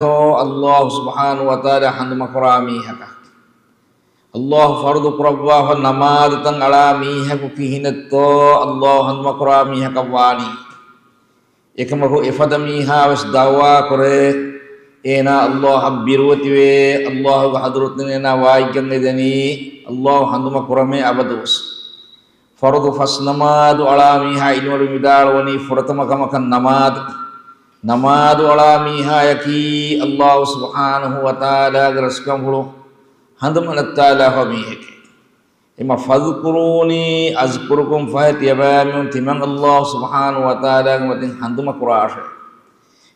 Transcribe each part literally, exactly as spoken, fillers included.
ކިހިނެއްތޯ ﷲ ސުބްޙާނަހޫ ވަތަޢާލާ ހަނދުމަކުރާ މީހަކަށް؟ ﷲ ފަރުޟު ކުރައްވާފަ ނަމާދުތައް އަޅާ މީހަކު ކިހިނެއްތޯ ﷲ ހަނދުމަކުރާ މީހަކަށް ވާނީ؟ އެކަމަކު އެފަދަ މީހާ ވެސް ދަޢުވާ ކުރޭ، އޭނާ ﷲ އަށް ބިރުވެތިވޭ، ﷲ ގެ ޙަޟްރަތުން އޭނާ ވާތްގަނޑެއް ދެނީ، ﷲ ހަނދުމަ ކުރަމޭ އަބަދުވެސް. ފަރުޟު ފަސް ނަމާދު އަޅާ މީހާ އިލްމުވެރިން ވިދާޅުވަނީ ފުރަތަމަ ކަމަކަށް ނަމާދު. ނަމާދު އަޅާ މީހާޔަކީ ﷲ ސުބްޙާނަހޫ ވަތަޢާލާގެ ރަސްކަންފުޅު ހަނދުމަ ނައްތާލާފަ މީހެކޭ. އެމަ فاذكروني أذكركم ފަހެ ތިޔަބައިމީހުން ތިމަން ﷲ ސުބްޙާނަހޫ ވަތަޢާލާގެ މަތިން ހަނދުމަ ކުރާށޭ.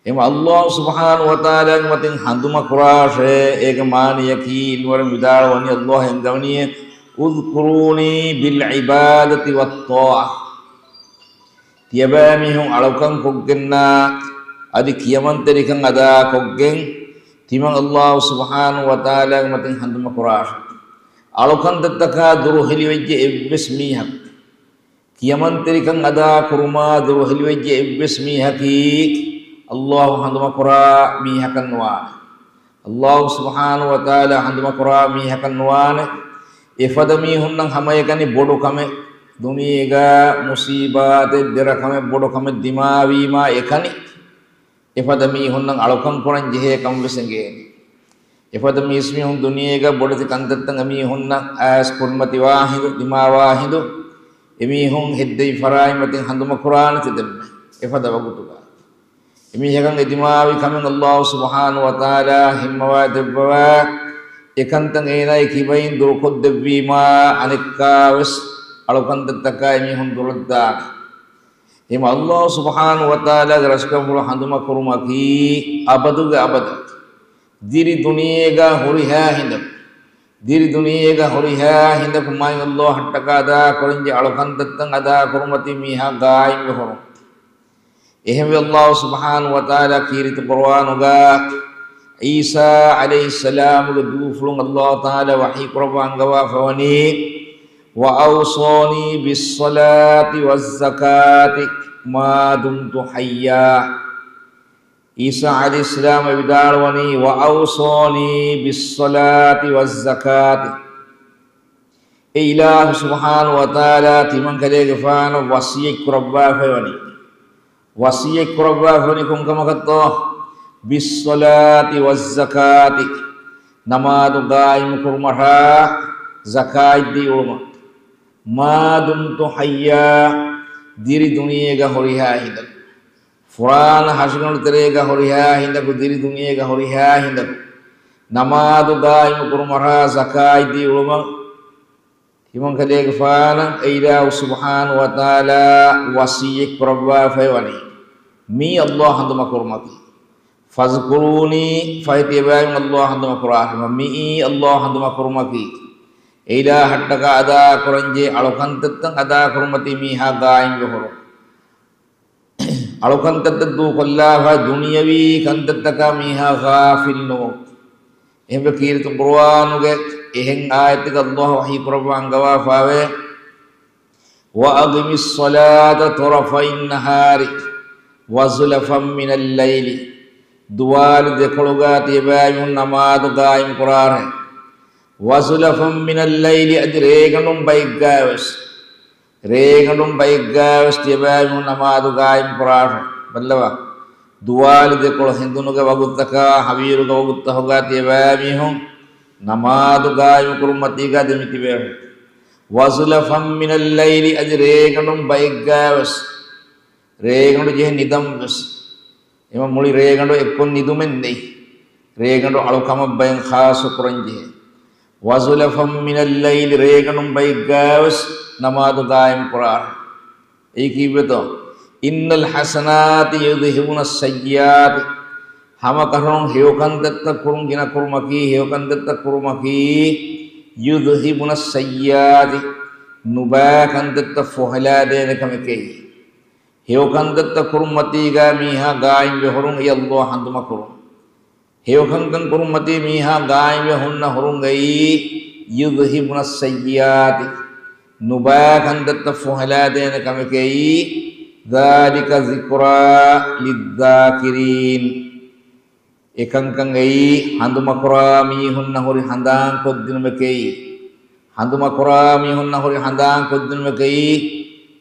އެމަ ﷲ ސުބްޙާނަހޫ ވަތަޢާލާގެ މަތިން ހަނދުމަ ކުރާށޭ. އޭގެ މާނަޔަކީ އިލްމުވެރިން ވިދާޅުވަނީ ﷲ އެންގަވަނީ اذكروني بالعبادة والطاعة. ތިޔަބައިމީހުން އަޅުކަން ކޮށްގެންނާ އަދި ކިޔަމަންތެރިކަން އަދާ ކޮށްގެން ތިމަން ﷲ ސުބްޙާނަހޫ ވަތަޢާލާގެ މަތިން ހަނދުމަ ކުރާށޭ. އަޅުކަންތައްތަކާ ދުރުހެލިވެއްޖެ އެއްވެސް މީހަކު ކިޔަމަންތެރިކަން އަދާ ކުރުމާ ދުރުހެލިވެއްޖެ އެއްވެސް މީހަކީ ﷲ ހަނދުމަކުރާ މީހަކަށް ނުވާނެ. ﷲ ސުބްޙާނަހޫ ވަތަޢާލާ ހަނދުމަކުރާ މީހަކަށް ނުވާނެ. އެފަދަ މީހުންނަށް ހަމައެކަނި ބޮޑު ކަމެއް، ދުނިޔޭގަ މުޞީބާތެއް، ދެރަކަމެއް، ބޮޑު ކަމެއް ދިމާވީމާ އެކަނި އެފަދަ މީހުންނަށް އަޅުކަން ކުރަން ޖެހޭ ކަން ވެސް އެނގޭނެ. އެފަދަ މީސްމީހުން ދުނިޔޭގަ ބޮޑެތި ކަންތައްތައް އެމީހުންނަށް އައިސް ކުރިމަތިވާ ހިނދު، ދިމާވާ ހިނދު، އެމީހުން ހެއްދެވި ފަރާތް މަތިން ހަނދުމަ ކުރާނެތެ ދެންމެ އެފަދަ ވަގުތުގަ. އެމީހަކަށް އެދިމާވި ކަމެއް ﷲ ސުބްޙާނަހޫ ވަތަޢާލާ ހިންމަވާ ދެއްވަވާ، އެކަންތައް އޭނާގެ ކިބައިން ދުރުކޮށްދެއްވީމާ، އަނެއްކާވެސް އަޅުކަންތައްތަކާ އެމީހުން ދުރަށްދާނެ. އެމަ ﷲ ސުބްޙާނަހޫ ވަތަޢާލާގެ ރަސްކަންފުޅު ހަނދުމަ ކުރުމަކީ އަބަދުގެ އަބަދަށް، ދިރި ދުނިޔޭގަ ހުރިހާ ހިނދަކު، ދިރި ދުނިޔޭގަ ހުރިހާ ހިނދަކު މާތް ﷲ އަށްޓަކާ އަދާ ކުރަންޖެ އަޅުކަންތައްތައް އަދާ ކުރުމަތީ މީހާ ގާއިމްވެ ހުރުން. އެހެންވެ ﷲ ސުބްޙާނަހޫ ވަތަޢާލާ ކީރިތި ޤުރުއާނުގަ ޢީސާ ޢަލައިހިއްސަލާމުގެ ދޫފުޅުން ﷲ ތަޢާލާ ވަޙީ ކުރައްވާ އަންގަވާފަވަނީ، وأوصاني بالصلاة والزكاة ما دمت حيا. ޢީސާ ޢަލައިހިއްސަލާމް ވިދާޅުވަނީ، وأوصاني بالصلاة والزكاة. އެ އިލާހު ސުބްޙާނަހޫ ވަތަޢާލާ ތިމަންކަލޭގެފާނަށް ވަޞިއްޔަތް ކުރައްވާފައިވަނީ. ވަޞިއްޔަތް ކުރައްވާފައިވަނީ ކޮންކަމަކަށްތޯ؟ بالصلاة والزكاة، ނަމާދު ގާއިމު ކުރުމަށާ، ޒަކާތް ދީ އުޅުމަށް. ما دمت حيا، ދިރި ދުނިޔޭގަ ހުރިހާ ހިނދަކު. ފުރާނަ ހަށިގަނޑު ތެރޭގަ ހުރިހާ ހިނދަކު، ދިރި ދުނިޔޭގަ ހުރިހާ ހިނދަކު ނަމާދު ގާއިމު ކުރުމަށާ، ޒަކާތް ދީ އުޅުމަށް ތިމަންކަލޭގެފާނަށް އެ އިލާހު ސުބްޙާނަހޫ ވަތަޢާލާ ވަޞިއްޔަތް ކުރައްވާފައި ވަނީ. މީ ﷲ ހަނދުމަ ކުރުމަކީ. فاذكروني، ފަހެ ތިޔަބައިމީހުން ﷲ ހަނދުމަ ކުރާށޭ. މިއީ ﷲ ހަނދުމަ ކުރުމަކީ. އެ އިލާހަށްޓަކާ އަދާ ކުރަންޖެހޭ އަޅުކަންތައްތައް އަދާ ކުރުމަތީ މީހާ ގާއިމްވެ ހުރުން. އަޅުކަންތައްތައް ދޫކޮށްލާފަ ދުނިޔަވީ ކަންތައްތަކާ މީހާ ޣާފިލް ނުވުން. އެހެންވެ ކީރިތި ޤުރުއާނުގެ އެހެން އާޔަތެއްގަ ﷲ ވަޙީ ކުރައްވާ އަންގަވާފައިވޭ، وأقم الصلاة طرفي النهار وزلفا من الليل. ދުވާލު ދެކޮޅުގަ ތިޔަބައިމީހުން ނަމާދު ގާއިމް ކުރާށޭ. وزلفا من الليل، އަދި ރޭގަނޑުން ބައެއްގަވެސް. ރޭގަނޑުން ބައެއްގަވެސް ތިޔަބައިމީހުން ނަމާދު ގާއިމް ކުރާށޭ. ބައްލަވާ. ދުވާލު ދެކޮޅު ހެނދުނުގެ ވަގުތުތަކާ ހަވީރުގެ ވަގުތުތަހުގަ ތިޔަބައިމީހުން ނަމާދު ގާއިމު ކުރުމަތީގަ ދެމިތިބޭށޭ. وزلفا من الليل، އަދި ރޭގަނޑުން ބައެއްގަވެސް. ރޭގަނޑު ޖެހޭ ނިދަން ވެސް. އެމަ މުޅި ރޭގަނޑު އެއްކޮށް ނިދުމެއް ނެތް. ރޭގަނޑު އަޅުކަމަށް ބައެއް ޚާއްޞަ ކުރަންޖެހޭ. وزلفا من الليل، ރޭގަނޑުން ބައެއްގަވެސް ނަމާދު ގާއިމް ކުރާށޭ. އެއީ ކީއްވެތޯ؟ إن الحسنات يذهبن السيئات. ހަމަކަށަވަރުން ހެޔޮކަންތައްތައް ކުރުން، ގިނަ ކުރުމަކީ، ހެޔޮކަންތައްތައް ކުރުމަކީ، يذهبن السيئات، ނުބައި ކަންތައްތައް ފޮހެލާދޭނެ ކަމެކެއް. ހެޔޮކަންތައްތައް ކުރުމަތީގަ މީހާ ގާއިމްވެ ހުރުން އެއީ ﷲ ހަނދުމަ ކުރުން. ހެޔޮކަންކަން ކުރުމަތީ މީހާ ގާއިމްވެ ހުންނަ ހުރުން އެއީ يذهبن السيئات، ނުބައި ކަންތައްތައް ފޮހެލާދޭނެ ކަމެކެއީ، ذلك ذكرى للذاكرين. އެކަންކަން އެއީ ހަނދުމަކުރާ މީހުންނަށް ހުރި ހަނދާން ކޮށްދިނުމެކެއީ. ހަނދުމަކުރާ މީހުންނަށް ހުރި ހަނދާން ކޮށްދިނުމެކެއީ،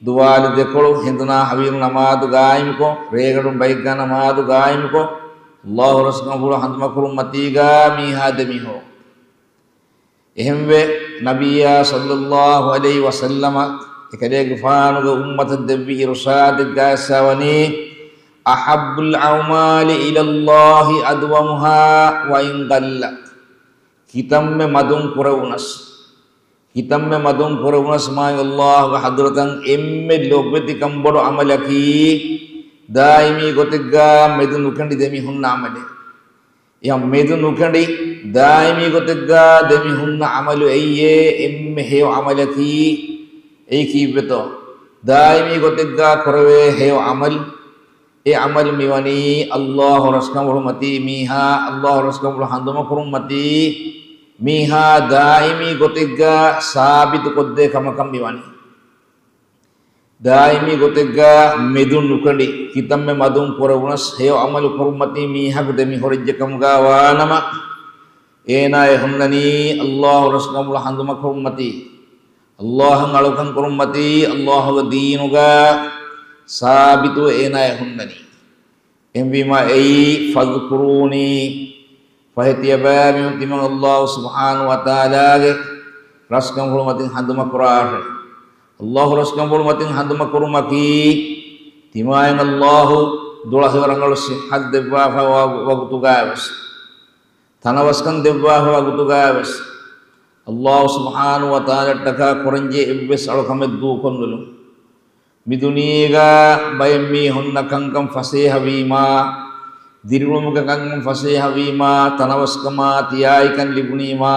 ދުވާލު ދެކޮޅު ހެނދުނާ ހަވީރު ނަމާދު ގާއިމުކޮށް، ރޭގަނޑުން ބައެއްގާ ނަމާދު ގާއިމުކޮށް، އައްލާހު ރަސްކަންފުޅު ހަނދުމަކުރުން މަތީގާ މީހާ ދެމީހުން. އެހެންވެ، ނަބިއްޔާ ޞައްލައްލާހު ޢަލައިހި ވަސައްލަމަ އެކަލޭގެފާނުގެ އުއްމަތަށް ދެއްވި އިރުޝާދެއްގާ އެއްސާވަނީ، أحب الأعمال إلى الله أدومها وإن قل. ކިތަންމެ މަދުން ކުރެވުނަސް، ކިތަންމެ މަދުން ކުރެވުނަސް މާތް އައްލާހުގެ ޙަޟްރަތަށް އެންމެ ލޮބުވެތިކަން ބޮޑު ޢަމަލަކީ، ދާއިމީ ގޮތެއްގާ މެދު ނުކެނޑި ދެމި ހުންނަ ޢަމަލެއް. އެހެން މެދު ނުކެނޑި، ދާއިމީ ގޮތެއްގާ ދެމި ހުންނަ ޢަމަލު އެއްޔޭ އެންމެ ހެޔޮ ޢަމަލަކީ؟ އެއީ ކީއްވެތޯ؟ ދާއިމީ ގޮތެއްގާ ކުރެވޭ ހެޔޮ ޢަމަލު، އެ ޢަމަލު މިވަނީ އައްލާހު ރަސްކަންފުޅު މަތީ މީހާ، އައްލާހު ރަސްކަންފުޅު ހަނދުމަކުރުން މަތީ މީހާ ދާއިމީ ގޮތެއްގާ ސާބިތު ކޮށްދޭ ކަމަކަށް މިވަނީ. ދާއިމީ ގޮތެއްގާ މެދު ނުކެނޑި، ކިތަންމެ މަދުން ކުރެވުނަސް ހެޔޮ ޢަމަލު ކުރުން މަތީ މީހަކު ދެމި ހުރެއްޖެ ކަމުގާ ވާނަމަ، އޭނާ އެ ހުންނަނީ އައްލާހު ރަސްކަންފުޅު ހަނދުމަކުރުން މަތީ، އައްލާހަށް އަޅުކަން ކުރުން މަތީ، އައްލާހުގެ ދީނުގާ ސާބިތުވެ އޭނާ އެ ހުންނަނީ. އެހެންވީމާ އެއީ، فاذكروني، ފަހެ ތިޔަބައިމީހުން ތިމަން އައްލާހު ސުބްޙާނަހު ވަތަޢާލާގެ ރަސްކަންފުޅު މަތިން ހަނދުމަކުރާށޭ. އައްލާހު ރަސްކަންފުޅު މަތިން ހަނދުމަކުރުމަކީ، ތިމާއިން އައްލާހު ދުޅަހެޔޮ ރަނގަޅު ޞިއްޙަތު ދެއްވާފައިވާ ވަގުތުގައިވެސް، ތަނަވަސްކަން ދެއްވާފަ ވަގުތުގައިވެސް، އައްލާހު ސުބްޙާނަހު ވަތަޢާލާއަށްޓަކާ ކުރަންޖެހޭ އެއްވެސް އަޅުކަމެއް ދޫކޮށްނުލުން. މި ދުނިޔޭގާ ބައެއް މީހުންނަށް ކަންކަން ފަސޭހަވީމާ، ދިރިއުޅުމުގެ ކަންކަން ފަސޭހަވީމާ، ތަނަވަސްކަމާ ތިޔާއިކަން ލިބުނީމާ،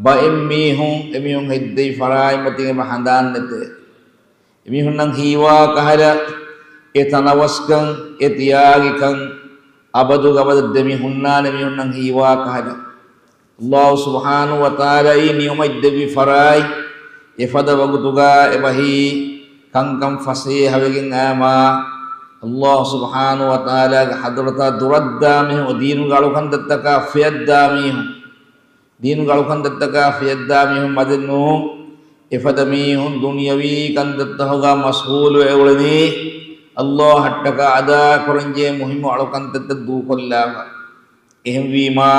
ބައެއް މީހުން އެމީހުން ހެއްދެވި ފަރާތްމަތިން އެބަ ހަނދާން ނެތޭ. އެމީހުންނަށް ހީވާ ކަހަލަ، އެ ތަނަވަސްކަން، އެ ތިޔާގިކަން، އަބަދުގަ އަބަދަށް ދެމި ހުންނާނެ މީހުންނަށް ހީވާ ކަހަލަ. އައްލާހު ސުބްޙާނަހު ވަތަޢާލާ އެއީ ނިޢުމަތް ދެއްވި ފަރާތް، އެފަދަ ވަގުތުގަ އެބަހީ ކަންކަން ފަސޭހަވެގެން އައީމާ، އައްލާހު ސުބްޙާނަހު ވަތަޢާލާގެ ޙަޟްރަތާ ދުރަށްދާ މީހުން، ދީނުގެ އަޅުކަންތައްތަކާ ފެއަށްދާ މީހުން، ދީނުގެ އަޅުކަންތައްތަކާ ފެއަށްދާ މީހުން މަދެއް ނޫން. އެފަދަ މީހުން ދުނިޔަވީ ކަންތައްތަކުގަ މަޝްޣޫލުވެ އުޅެނީ، އައްލާހަށްޓަކާ އަދާކުރަންޖެހޭ މުހިއްމު އަޅުކަންތައްތައް ދޫކޮށްލާފަ. އެހެންވީމާ،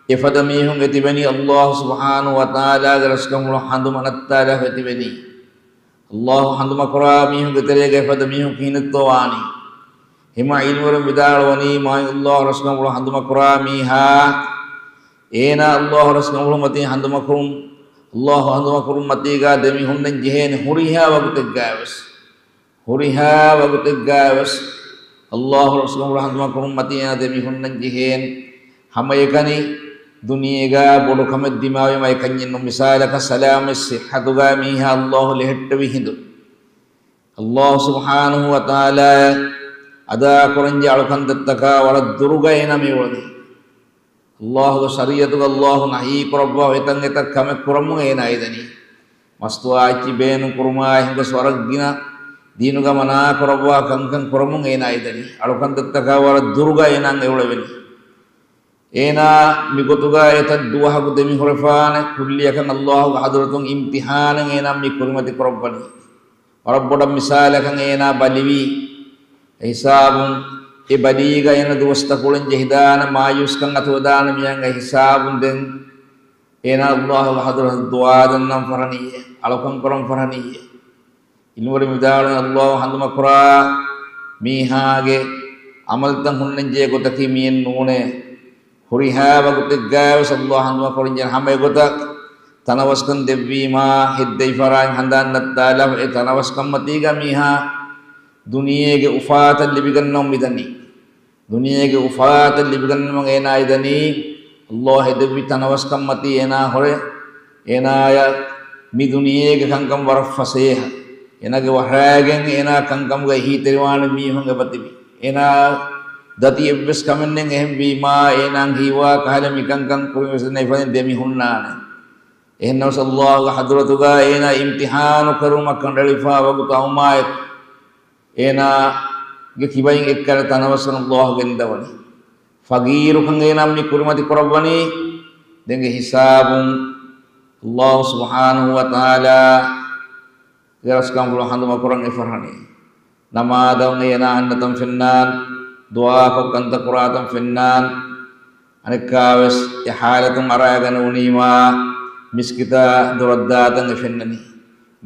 އެފަދަ މީހުން އެތިބެނީ އައްލާހު ސުބްޙާނަހު ވަތަޢާލާގެ ރަސްކަންފުޅު ހަނދުމަ ނައްތާލާފަ އެތިބެނީ. އައްލާހު ހަނދުމަކުރާ މީހުންގެ ތެރޭގަ އެފަދަ މީހުން ކިހިނެއްތޯ ވާނީ؟ ހިމަ ޢިލްމުވެރިން ވިދާޅުވަނީ، މާތް އައްލާހު ރަސްކަންފުޅު ހަނދުމަކުރާ މީހާ، އޭނާ އައްލާހު ރަސްކަންފުޅު މަތީ ހަނދުމަކުރުން، އައްލާހު ހަނދުމަކުރުން މަތީގާ ދެމި ހުންނަން ޖެހޭނެ ހުރިހާ ވަގުތެއްގައިވެސް. ހުރިހާ ވަގުތެއްގައިވެސް އައްލާހު ރަސްކަންފުޅު ހަނދުމަކުރުން މަތީ އޭނާ ދެމި ހުންނަން ޖެހޭނެ. ހަމައެކަނި ދުނިޔޭގާ ބޮޑު ކަމެއް ދިމާވީމަ އެކަންޏެއް ނޫން. މިސާލަކަށް ސަލާމަތް ޞިއްޙަތުގަ މީހާ އައްލާހު ލެހެއްޓެވި ހިނދު، އައްލާހު ސުބްޙާނަހު ވަތަޢާލާ އަދާކުރަންޖެހޭ އަޅުކަންތައްތަކާ ވަރަށް ދުރުގަ އޭނާ މިއުޅެނީ. އައްލާހުގެ ޝަރީޢަތުގަ އައްލާހު ނަހީ ކުރައްވާ އެތައް އެތައް ކަމެއް ކުރަމުން އޭނާ އެދެނީ. މަސްތުވާ އެއްޗި ބޭނުން ކުރުމާ އެހެން ގޮސް ވަރަށް ގިނަ ދީނުގަ މަނާ ކުރައްވާ ކަންކަން ކުރަމުން އޭނާ އެދެނީ. އަޅުކަންތައްތަކާ ވަރަށް ދުރުގަ އޭނާ އެއުޅެވެނީ. އޭނާ މިގޮތުގަ އެތައް ދުވަހަކު ދެމިހުރެފާނެ ކުއްލިއަކަށް އައްލާހުގެ ޙަޟްރަތުން އިމްތިޙާނެއް އޭނާ މި ކުރިމަތި ކުރައްވަނީ. ވަރަށް ބޮޑަށް މިސާލަކަށް އޭނާ ބަލިވީ. އެ ހިސާބުން އެ ބަލީގަ އޭނަ ދުވަސްތަކުޅެން ޖެހިދާނެ މާޔޫސްކަން އަތުވެދާނެ މިޔަން އެ ހިސާބުން ދެން އޭނާ އައްލާހުގެ ޙަޟްރަތަށް ދުޢާ ދަންނަން ފަށަނީއޭ، އަޅުކަން ކުރަން ފަށަނީއޭ. ޢިލްމުވެރިން ވިދާޅުވަނީ އައްލާހު ހަނދުމަކުރާ މީހާގެ ޢަމަލުތައް ހުންނަންޖެހޭ ގޮތަކީ މިއެއް ނޫނޭ. ހުރިހާ ވަގުތެއްގައިވެސް އައްލާހު ހަނދުމަކުރަންޖެހޭ ހަމަ އެގޮތަށް ތަނަވަސްކަން ދެއްވީމާ، ހެއްދެވި ފަރާތް ހަނދާން ނައްތާލާފަ އެ ތަނަވަސްކަންމަތީގަ މީހާ ދުނިޔޭގެ އުފާތައް ލިބިގަންނަވަން މިދަނީ. ދުނިޔޭގެ އުފާތައް ލިބިގަންނަވަން އޭނާ އެދަނީ، އައްލާހު ހެދެއްވި ތަނަވަސްކަންމަތީ އޭނާ ހުރެ، އޭނާޔަށް މި ދުނިޔޭގެ ކަންކަން ވަރަށް ފަސޭހަ. އޭނާގެ ވަށާގެން އޭނާ ކަންކަމުގަ އެހީތެރިވާނެ މީހުން އެބަތިބި. އޭނާ ދަތި އެއްވެސް ކަމެއް ނެތް. އެހެންވީމާ، އޭނާ ހީވާ ކަހަލަ މިކަންކަން ކުރިންވެސް އޭނާ އެފަދައިން ދެމި ހުންނާނެ. އެހެންނަމަވެސް އައްލާހުގެ ޙަޟްރަތުގަ އޭނާ އިމްތިޙާނު ކުރުމަށް ކަނޑައެޅިފާ ވަގުތު އައުމާއެކު، އޭނާގެ ކިބައިން އެއްކަލަ ތަނަވަސްކަން އައްލާހު ގެންދަވަނީ. ފަގީރުކަން އޭނާ މި ކުރިމަތި ކުރައްވަނީ. ދެންގެ ހިސާބުން ﷲ ސުބްޙާނަހޫ ވަތަޢާލާގެ ރަސްކަންފުޅު ހަނދުމަކުރަން އެފަހަނީ. ނަމާދަށް އޭނާ އަންނަތަން ފެންނާން، ދުޢާކޮށް ކަންތައް ކުރާތަން ފެންނާން. އަނެއްކާވެސް އެ ޙާލަތުން އަރާގަނެވުނީމާ މިސްކިތާ ދުރަށްދާތަން އެ ފެންނަނީ.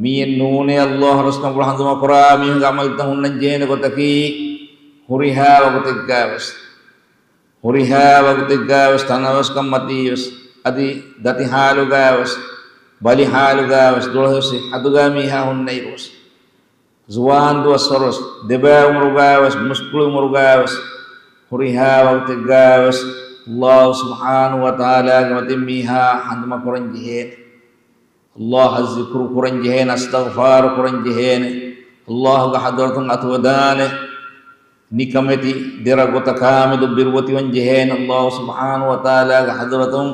މިއެއް ނޫނޭ ﷲ ރަސްކަންފުޅު ހަނދުމަކުރާ މީހުންގެ ޢަމަލުތައް ހުންނަން ޖެހޭނެ ގޮތަކީ ހުރިހާ ވަގުތެއްގަވެސް. ހުރިހާ ވަގުތެއްގަވެސް ތަނަވަސްކަން މަތީވެސް، އަދި ދަތި ޙާލުގަވެސް، ބަލި ޙާލުގަވެސް، ދުޅަހެޔޮ ޞިއްޙަތުގަ މީހާ ހުންނައިރުވެސް، ޒުވާން ދުވަސްވަރުވެސް، ދެބައި ޢުމުރުގަވެސް، މުސްކުޅި ޢުމުރުގަވެސް، ހުރިހާ ވަގުތެއްގަވެސް ﷲ ސުބްޙާނަހޫ ވަތަޢާލާގެ މަތިން މީހާ ހަނދުމަކުރަން ޖެހޭނެ. ﷲ އަށް ޒިކުރު ކުރަން ޖެހޭނެ، އިސްތިޣްފާރު ކުރަން ޖެހޭނެ، ﷲ ގެ ޙަޟްރަތުން އަތުވެދާނެ. ނިކަމެތި ދެރަ ގޮތަކާމެދު ބިރުވެތިވަން ޖެހޭނެ، ﷲ ސުބްޙާނަހޫ ވަތަޢާލާގެ ޙަޟްރަތުން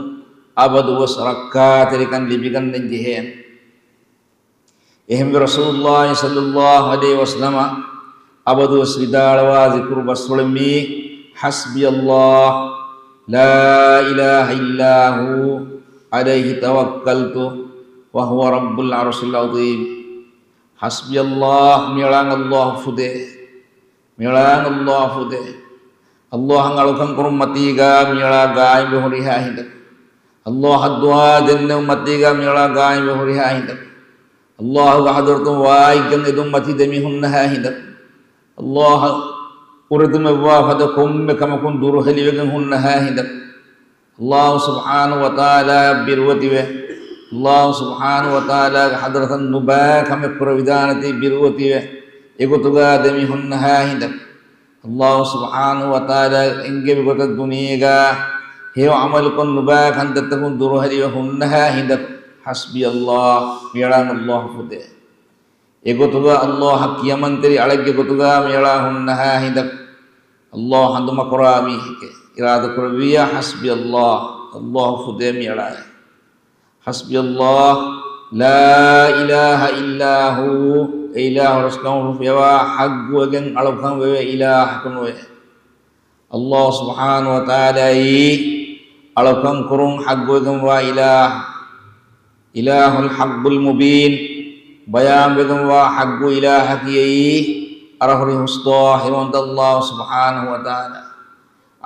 އަބަދުވެސް ރައްކާތެރިކަން ލިބިގަންނަން ޖެހޭނެ. އެހެންވެ ރަސޫލުﷲ ޞައްލަﷲ ޢަލައިހި ވަސައްލަމަ އަބަދުވެސް ވިދާޅުވާ ޒިކުރު ބަސްފުޅެއް މީ، حسبي الله لا إله إلا هو عليه توكلت وهو رب العرش العظيم. حسبي الله، މިއަޅާން ﷲ ފުދޭ. މިއަޅާން ﷲ ފުދޭ. ﷲ އަށް އަޅުކަން ކުރުން މަތީގަ މިއަޅާ ގާއިމްވެ ހުރިހާ ހިނދަކު. ﷲ އަށް ދުޢާ ދެންނެވުން މަތީގަ މިއަޅާ ގާއިމްވެ ހުރިހާ ހިނދަކު. ﷲ ގެ ޙަޟްރަތުން ވާއެއްގަން އެދުން މަތީ ދެމި ހުންނަހާ ހިނދަކު. ﷲ އަށް އުރެދުމެއްވާ ފަދަ ކޮންމެ ކަމަކުން ދުރުހެލިވެގެން ހުންނަހާ ހިނދަކު. ﷲ ސުބްޙާނަހޫ ވަތަޢާލާ ބިރުވެތިވެ، ﷲ ސުބްޙާނަހޫ ވަތަޢާލާގެ ޙަޟްރަތަށް ނުބައި ކަމެއް ކުރެވިދާނެތީ ބިރުވެތިވެ، އެގޮތުގަ ދެމި ހުންނަހާ ހިނދަކު. ﷲ ސުބްޙާނަހޫ ވަތަޢާލާ އެންގެވި ގޮތަށް ދުނިޔޭގަ ހެޔޮ ޢަމަލުކޮށް ނުބައި ކަންތައްތަކުން ދުރުހެލިވެ ހުންނަހާ ހިނދަކު. حسبي الله، މިއަޅާން ﷲ ފުދޭ. އެގޮތުގަ ﷲ އަށް ކިޔަމަންތެރި އަޅެއްގެ ގޮތުގަ މިއަޅާ ހުންނަހާ ހިނދަކު. ﷲ ހަނދުމަކުރާ މީހެކޭ. އިރާދަކުރެއްވިއްޔާ، حسبي الله، ﷲ ފުދޭ މިއަޅާއޭ. حسبي الله لا إله إلا هو، އެ އިލާހު ރަސްކަންފުޅު ފިޔަވާ ޙައްޤުވެގެން އަޅުކަން ވެވޭ އިލާހަކު ނުވޭ. ﷲ ސުބްޙާނަހޫ ވަތަޢާލާއީ އަޅުކަން ކުރުން ޙައްޤުވެގެންވާ އިލާހު. އިލާހުލް ޙައްޤުލް މުބީން، ބަޔާންވެގެންވާ ޙައްޤު އިލާހަކީ އެއީ އަރަހުރި ހުސް ޒާހިރުވަންތަ ﷲ ސުބްޙާނަހޫ ވަތަޢާލާ.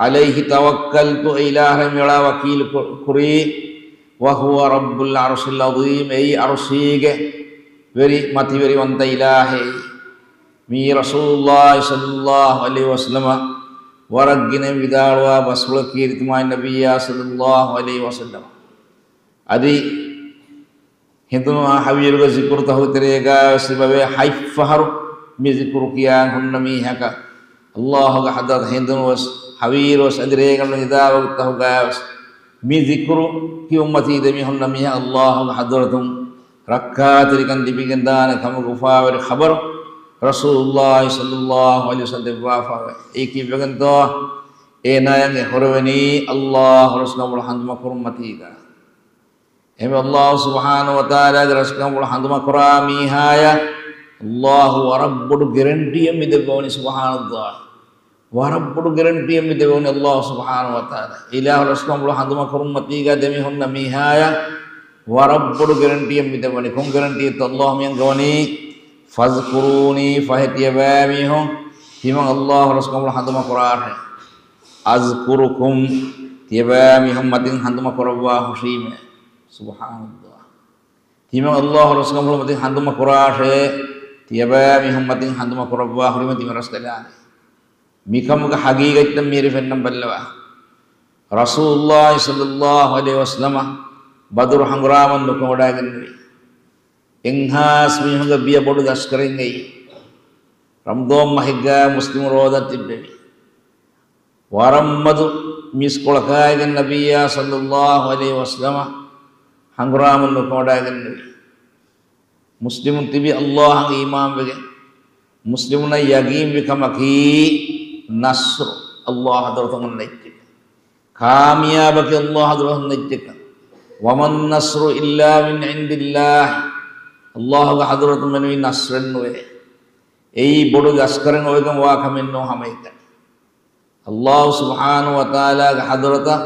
عليه توكلت، އެ އިލާހަށް މިއަޅާ ވަކީލު ކު-، ކުރީ. وهو رب العرش العظيم، އެއީ އަރުޝީގެ ވެރި މަތިވެރިވަންތަ އިލާހެއް. މީ ރަސޫލުﷲ ޞައްލަﷲ ޢަލައިހި ވަސައްލަމަ ވަރަށް ގިނައިން ވިދާޅުވާ ބަސްފުޅަކީ ރިތިމާތް ނަބިއްޔާ ޞައްލަﷲ ޢަލައިހި ވަސައްލަމަ. އަދި ހިނދުން ހަވީރުގެ ޒިކުރުތަކުގެ ތެރޭގަ ވެސް ތިބެވޭ ހަތް ފަހަރު މި ޒިކުރު ކިޔާން ހުންނަ މީހަކަށް، ﷲ ގެ ޙަޟްރަތަށް ހިނދުން ވެސް ހަވީރު ވެސް އަދި ރޭގަނޑު ނިދާ ވަގުތުތަކުގަ ވެސް މި ޒިކުރު ކިޔުން މަތީ ދެމި ހުންނަ މީހަކަށް ﷲ ގެ ޙަޟްރަތުން ރައްކާތެރިކަން ލިބިގެންދާނެ ކަމުގެ އުފާވެރި ޚަބަރު ރަސޫލުﷲ ޞައްލަﷲ ޢަލައިހި ވަސައްލަމަ ދެއްވާފައިވޭ. އެއީ ކީއްވެގެންތޯ؟ އޭނާޔަށް އެ ހުރެވެނީ ﷲ ރަސްކަންފުޅު ހަނދުމަކުރުން މަތީގަ. އެހެންވެ، ﷲ ސުބްޙާނަހޫ ވަތަޢާލާގެ ރަސްކަންފުޅު ހަނދުމަކުރާ މީހާޔަށް ﷲ ވަރަށް ބޮޑު ގެރެންޓީއެއް މި ދެއްވަވަނީ، ސުބްޙާނަﷲ. ވަރަށް ބޮޑު ގެރެންޓީއެއް މި ދެއްވަވަނީ ﷲ ސުބްޙާނަހޫ ވަތަޢާލާ. އިލާހު ރަސްކަންފުޅު ހަނދުމަކުރުން މަތީގަ ދެމި ހުންނަ މީހާޔަށް ވަރަށް ބޮޑު ގެރެންޓީއެއް މި ދެއްވަނީ. ކޮން ގެރެންޓީއެއްތޯ؟ ﷲ މިއަންގަވަނީ، فاذكروني، ފަހެ ތިޔަބައިމީހުން ތިމަން ﷲ ރަސްކަންފުޅު ހަނދުމަކުރާށޭ. أذكركم، ތިޔަބައިމީހުން މަތިން ހަނދުމަކުރައްވާ ހުށީމޭ. ސުބްޙާނަﷲ. ތިމަން ﷲ ރަސްކަންފުޅު މަތިން ހަނދުމަކުރާށޭ، ތިޔަބައިމީހުން މަތިން ހަނދުމަކުރައްވާ ހުރީމަ ތިމަން ރަސްކަލާނެ. މިކަމުގެ ޙަޤީޤަތްތައް މިހިރީ ފެންނަން ބައްލަވާ. ރަސޫލުﷲ ޞައްލަﷲ ޢަލައިހި ވަސައްލަމަ ބަދުރު ހަނގުރާމަ ނުކުމެވަޑައިގެންނެވި. އެއްހާސް މީހުންގެ ބިޔަ ބޮޑު ލަޝްކަރެއް އައީ. ރަމަޟާން މަހެއްގަ މުސްލިމު ރޯދަ ތިއްބެވި. ވަރަށްމަދު މީސްކޮޅަކާއިގެން ނަބިއްޔާ ޞައްލަﷲ ޢަލައިހި ވަސައްލަމަ ހަނގުރާމަ ނުކުމެވަޑައިގެންނެވި. މުސްލިމުން ތިބި ﷲ އަށް އީމާންވެގެން، މުސްލިމުންނަށް ޔަގީންވި ކަމަކީ، ނަޞްރު ﷲ ޙަޟްރަތުން އޮންނަ އެއްޗެކޭ. ކާމިޔާބަކީ ﷲ ޙަޟްރަތުން އޮންނަ އެއްޗެކޭ. وما النصر إلا من عند الله. ﷲ ގެ ޙަޟްރަތުން މެނުވީ ނަޞްރެއް ނުވޭ. އެއީ ބޮޑު ލަޝްކަރެއް އޮވެގެން ވާ ކަމެއް ނޫން ހަމައެކަނި. ﷲ ސުބްޙާނަހޫ ވަތަޢާލާގެ ޙަޟްރަތަށް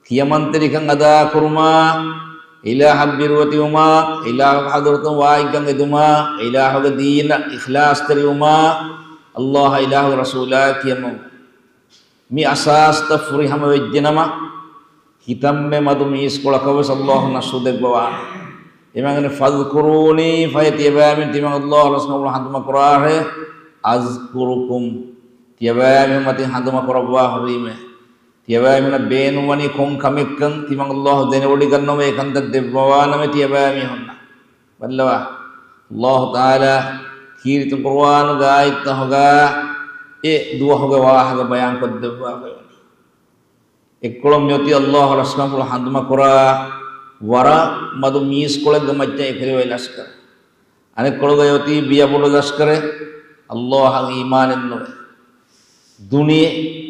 ކިޔަމަންތެރިކަން އަދާކުރުމާ، އިލާހަށް ބިރުވެތިވުމާ، އިލާހުގެ ޙަޟްރަތުން ވާހިކަން އެދުމާ، އިލާހުގެ ދީނަށް އިޚްލާޞްތެރިވުމާ، ﷲ އާ އިލާހުގެ ރަސޫލާ ކިޔަމަން. މި އަސާސްތައް ފުރިހަމަ ވެއްޖެނަމަ، ކިތަންމެ މަދު މީސްކޮޅަކަށް ވެސް ﷲ ނަޞްރު ދެއްވަވާނެ. އެމަގަނެ، فاذكروني، ފަހެ ތިޔަބައިމީހުން ތިމަން ﷲ ރަސްކަމުޅު ހަނދުމަކުރާށޭ، أذكركم، ތިޔަބައިމީހުން މަތިން ހަނދުމަކުރައްވާ ހުރީމޭ. ތިޔަބައިމީހުންނަށް ބޭނުންވަނީ ކޮން ކަމެއްކަން ތިމަން ﷲ ދެނެވޮޑިގަންނަވަން އެކަންތައް ދެއްވަވާނަމޭ ތިޔަބައިމީހުންނަށް. ބައްލަވާ، ﷲ ތަޢާލާ ކީރިތި ޤުރުއާނުގެ އާޔަތްތަކުގަ އެ ދުވަހުގެ ވާހަކަ ބަޔާންކޮށްދެއްވާފައިވަނީ. އެއްކޮޅުން މިއޮތީ ﷲ ރަސްކަމުޅު ހަނދުމަކުރާ ވަރަށް މަދު މީސްކޮޅެއްގެ މައްޗަށް އެކުލެވޭ ލަސްކަރެއް. އަނެއްކޮޅުގައި އޮތީ ބިޔަ ބޮޑު ލަސްކަރެއް، ﷲ އަށް އީމާނެއްނުވެ ދުނި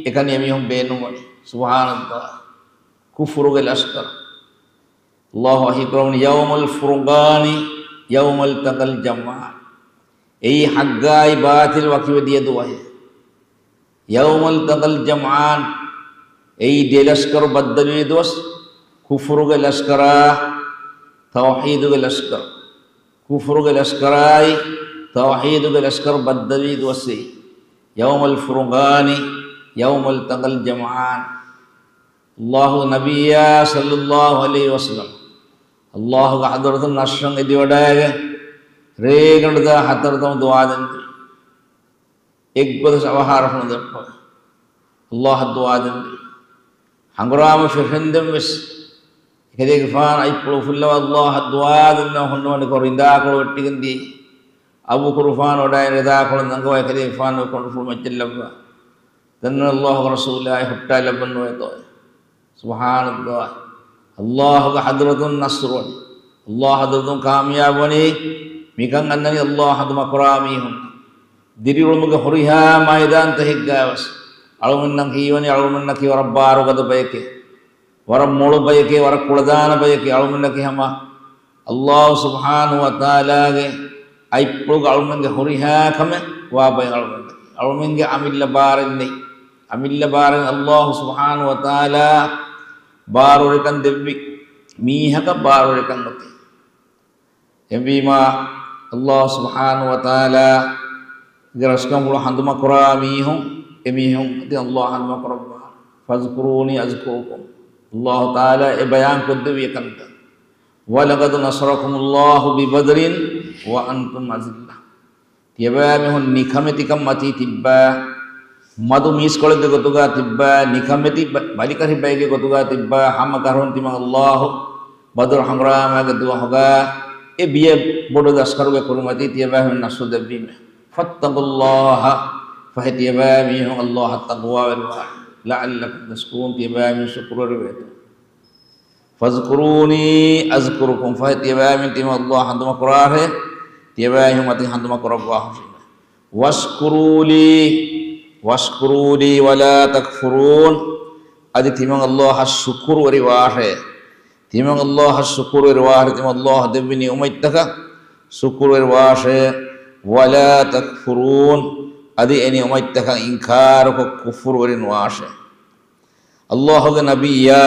އެކަނި އެމީހުން ބޭނުންވަނީ. ސުބްޙާނަﷲ. ކުފުރުގެ ލަސްކަރު. ﷲ ވަޙީކުރައްވަނީ، يوم الفرقان يوم التقى الجمعان. އެއީ ޙައްޤާއި ބާޠިލް ވަކިވެދިޔަ ދުވަހެއް. يوم التقى الجمعان، އެއީ ދެ ލަސްކަރު ބައްދަލުވި ދުވަސް، ކުފުރުގެ ލަސްކަރާ ތައުޙީދުގެ ލަސްކަރު. ކުފުރުގެ ލަސްކަރާއި ތައުޙީދުގެ ލަސްކަރު ބައްދަލުވި ދުވަސް އެއީ. يوم الفرقان يوم التقى الجمعان. ﷲ ގެ ނަބިއްޔާ ޞައްލައްލާހު ޢަލައިހި ވަސައްލަމް ﷲ ގެ ޙަޟްރަތުން ނަޞްރަށް އެދިވަޑައިގެން، ރޭގަނޑު ދާ ހަތަރު ދަމު ދުޢާ ދެން އެއްގޮތަށް އަވަހާރަފުޅު ދެއްވާ. ﷲ އަށް ދުޢާ ދެން. ހަނގުރާމަ ފެށެންދެން ވެސް، އެކަލޭގެފާނު އަތްޕުޅު ފުއްލަވާ ﷲ އަށް ދުޢާ ދެން ހުންނަވަނިކޮށް ރިނދާކޮޅު ވެއްޓިގެން ދިޔައީ. އަބޫ ޤުރުފާން ވަޑައި ރިދާކޮޅު ނަންގަވާ އެކަލޭގެފާނު ކޮނޑުފުޅު މައްޗަށް ލައްވާ. ދެން ﷲ ރަސޫލާއި ހުއްޓާ ލައްވަން ނުވޭތޯ. ސުބްޙާނަﷲ. ﷲ ގެ ޙަޟްރަތުން ނަޞްރު ވަނީ. ﷲ ޙަޟްރަތުން ކާމިޔާބު ވަނީ. މިކަން އަންނަނީ ﷲ ހަނދުމަކުރާ މީހުން. ދިރިއުޅުމުގެ ހުރިހާ މައިދާންތަކެއްގައި ވެސް އަޅުގަނޑަށް ހީވަނީ އަޅުގަނޑަކީ ވަރަށް ބާރުގަދަ ބަޔެކޭ. ވަރަށް މޮޅު ބަޔެކޭ، ވަރަށް ކުޅަދާނަ ބަޔެކޭ. އަޅުގަނޑަކީ ހަމަ ﷲ ސުބްޙާނަހޫ ވަތަޢާލާގެ އަތްޕުޅުގަ އަޅުމެންގެ ހުރިހާ ކަމެއް ވާ ބައެއް އަޅުމެން. އަޅުމެންގެ އަމިއްލަ ބާރެއް ނެތް. އަމިއްލަ ބާރެއް ﷲ ސުބްޙާނަހޫ ވަތަޢާލާ ބާރުވެރިކަން ދެއްވި މީހަކަށް ބާރުވެރިކަން އޮތީ. އެހެންވީމާ، ﷲ ސުބްޙާނަހޫ ވަތަޢާލާގެ ރަސްކަންފުޅު ހަނދުމަކުރާ މީހުން، އެމީހުން އަދި ﷲ ހަނދުމަކުރައްވާ. فاذكروني أذكركم. ﷲ ތަޢާލާ އެ ބަޔާންކޮށްދެއްވި އެކަންތައް. ولقد نصركم الله ببدر وأنتم أذلة. ތިޔަބައިމީހުން ނިކަމެތިކަން މަތީ ތިއްބާ، މަދު މީސްކޮޅެއްގެ ގޮތުގަ ތިއްބާ، ނިކަމެތި ބަ-، ބަލިކަށި ބައެއްގެ ގޮތުގަ ތިއްބާ، ހަމަ ކަށަވަރުން ތިމަން ﷲ ބަދުރު ހަނގުރާމައިގެ ދުވަހުގަ އެ ބިޔަ ބޮޑު ލަސްކަރުގެ ކުރިމަތީ ތިޔަބައިމީހުން ނަޞްރު ދެއްވީމެ. فاتقوا الله، ފަހެ ތިޔަބައިމީހުން ﷲ އަށް ތަޤްވާވެރިވާ. لعلكم تشكرون، ތިޔަބައިމީހުން ޝުކުރުވެރިވޭތޯ. فاذكروني أذكركم، ފަހެ ތިޔަބައިމީހުން ތިމަން ﷲ ހަނދުމަކުރާށޭ، ތިޔަބައިމީހުން މަތިން ހަނދުމަކުރައްވާ ހުށީމެ. واشكروا لي، واشكروا لي ولا تكفرون، އަދި ތިމަން ﷲ އަށް ޝުކުރުވެރިވާށޭ. ތިމަން ﷲ އަށް ޝުކުރުވެރިވާށޭ، ތިމަން ﷲ ދެއްވި ނިޢުމަތްތަކަށް ޝުކުރުވެރިވާށޭ. ولا تكفرون، އަދި އެ ނިޢުމަތްތަކަށް އިންކާރުކޮށް ކުފުރުވެރިނުވާށޭ. ﷲ ގެ ނަބިއްޔާ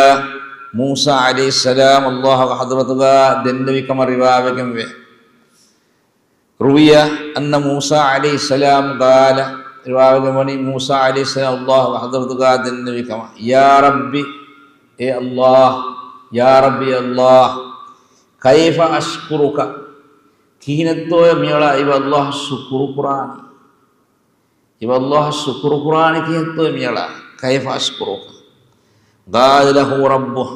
މޫސާ ޢަލައިހިއްސަލާމް ﷲ ގެ ޙަޟްރަތުގަ ދެންނެވި ކަމަށް ރިވާވެގެންވޭ. روي أن موسى عليه السلام قال، ރިވާވެގެންވަނީ މޫސާ ޢަލައިހިއްސަލާމް ﷲ ގެ ޙަޟްރަތުގަ ދެންނެވި ކަމަށް، يا رب، އޭ ﷲ، يا رب، އޭ ﷲ، كيف أشكرك، ކިހިނެއްތޯއޭ މިއަޅާ އިބަ ﷲ އަށް ޝުކުރު ކުރާނީ؟ އިބަ ﷲ އަށް ޝުކުރު ކުރާނީ ކިހިނެއްތޯއޭ މިއަޅާ؟ كيف أشكرك؟ قال له ربه،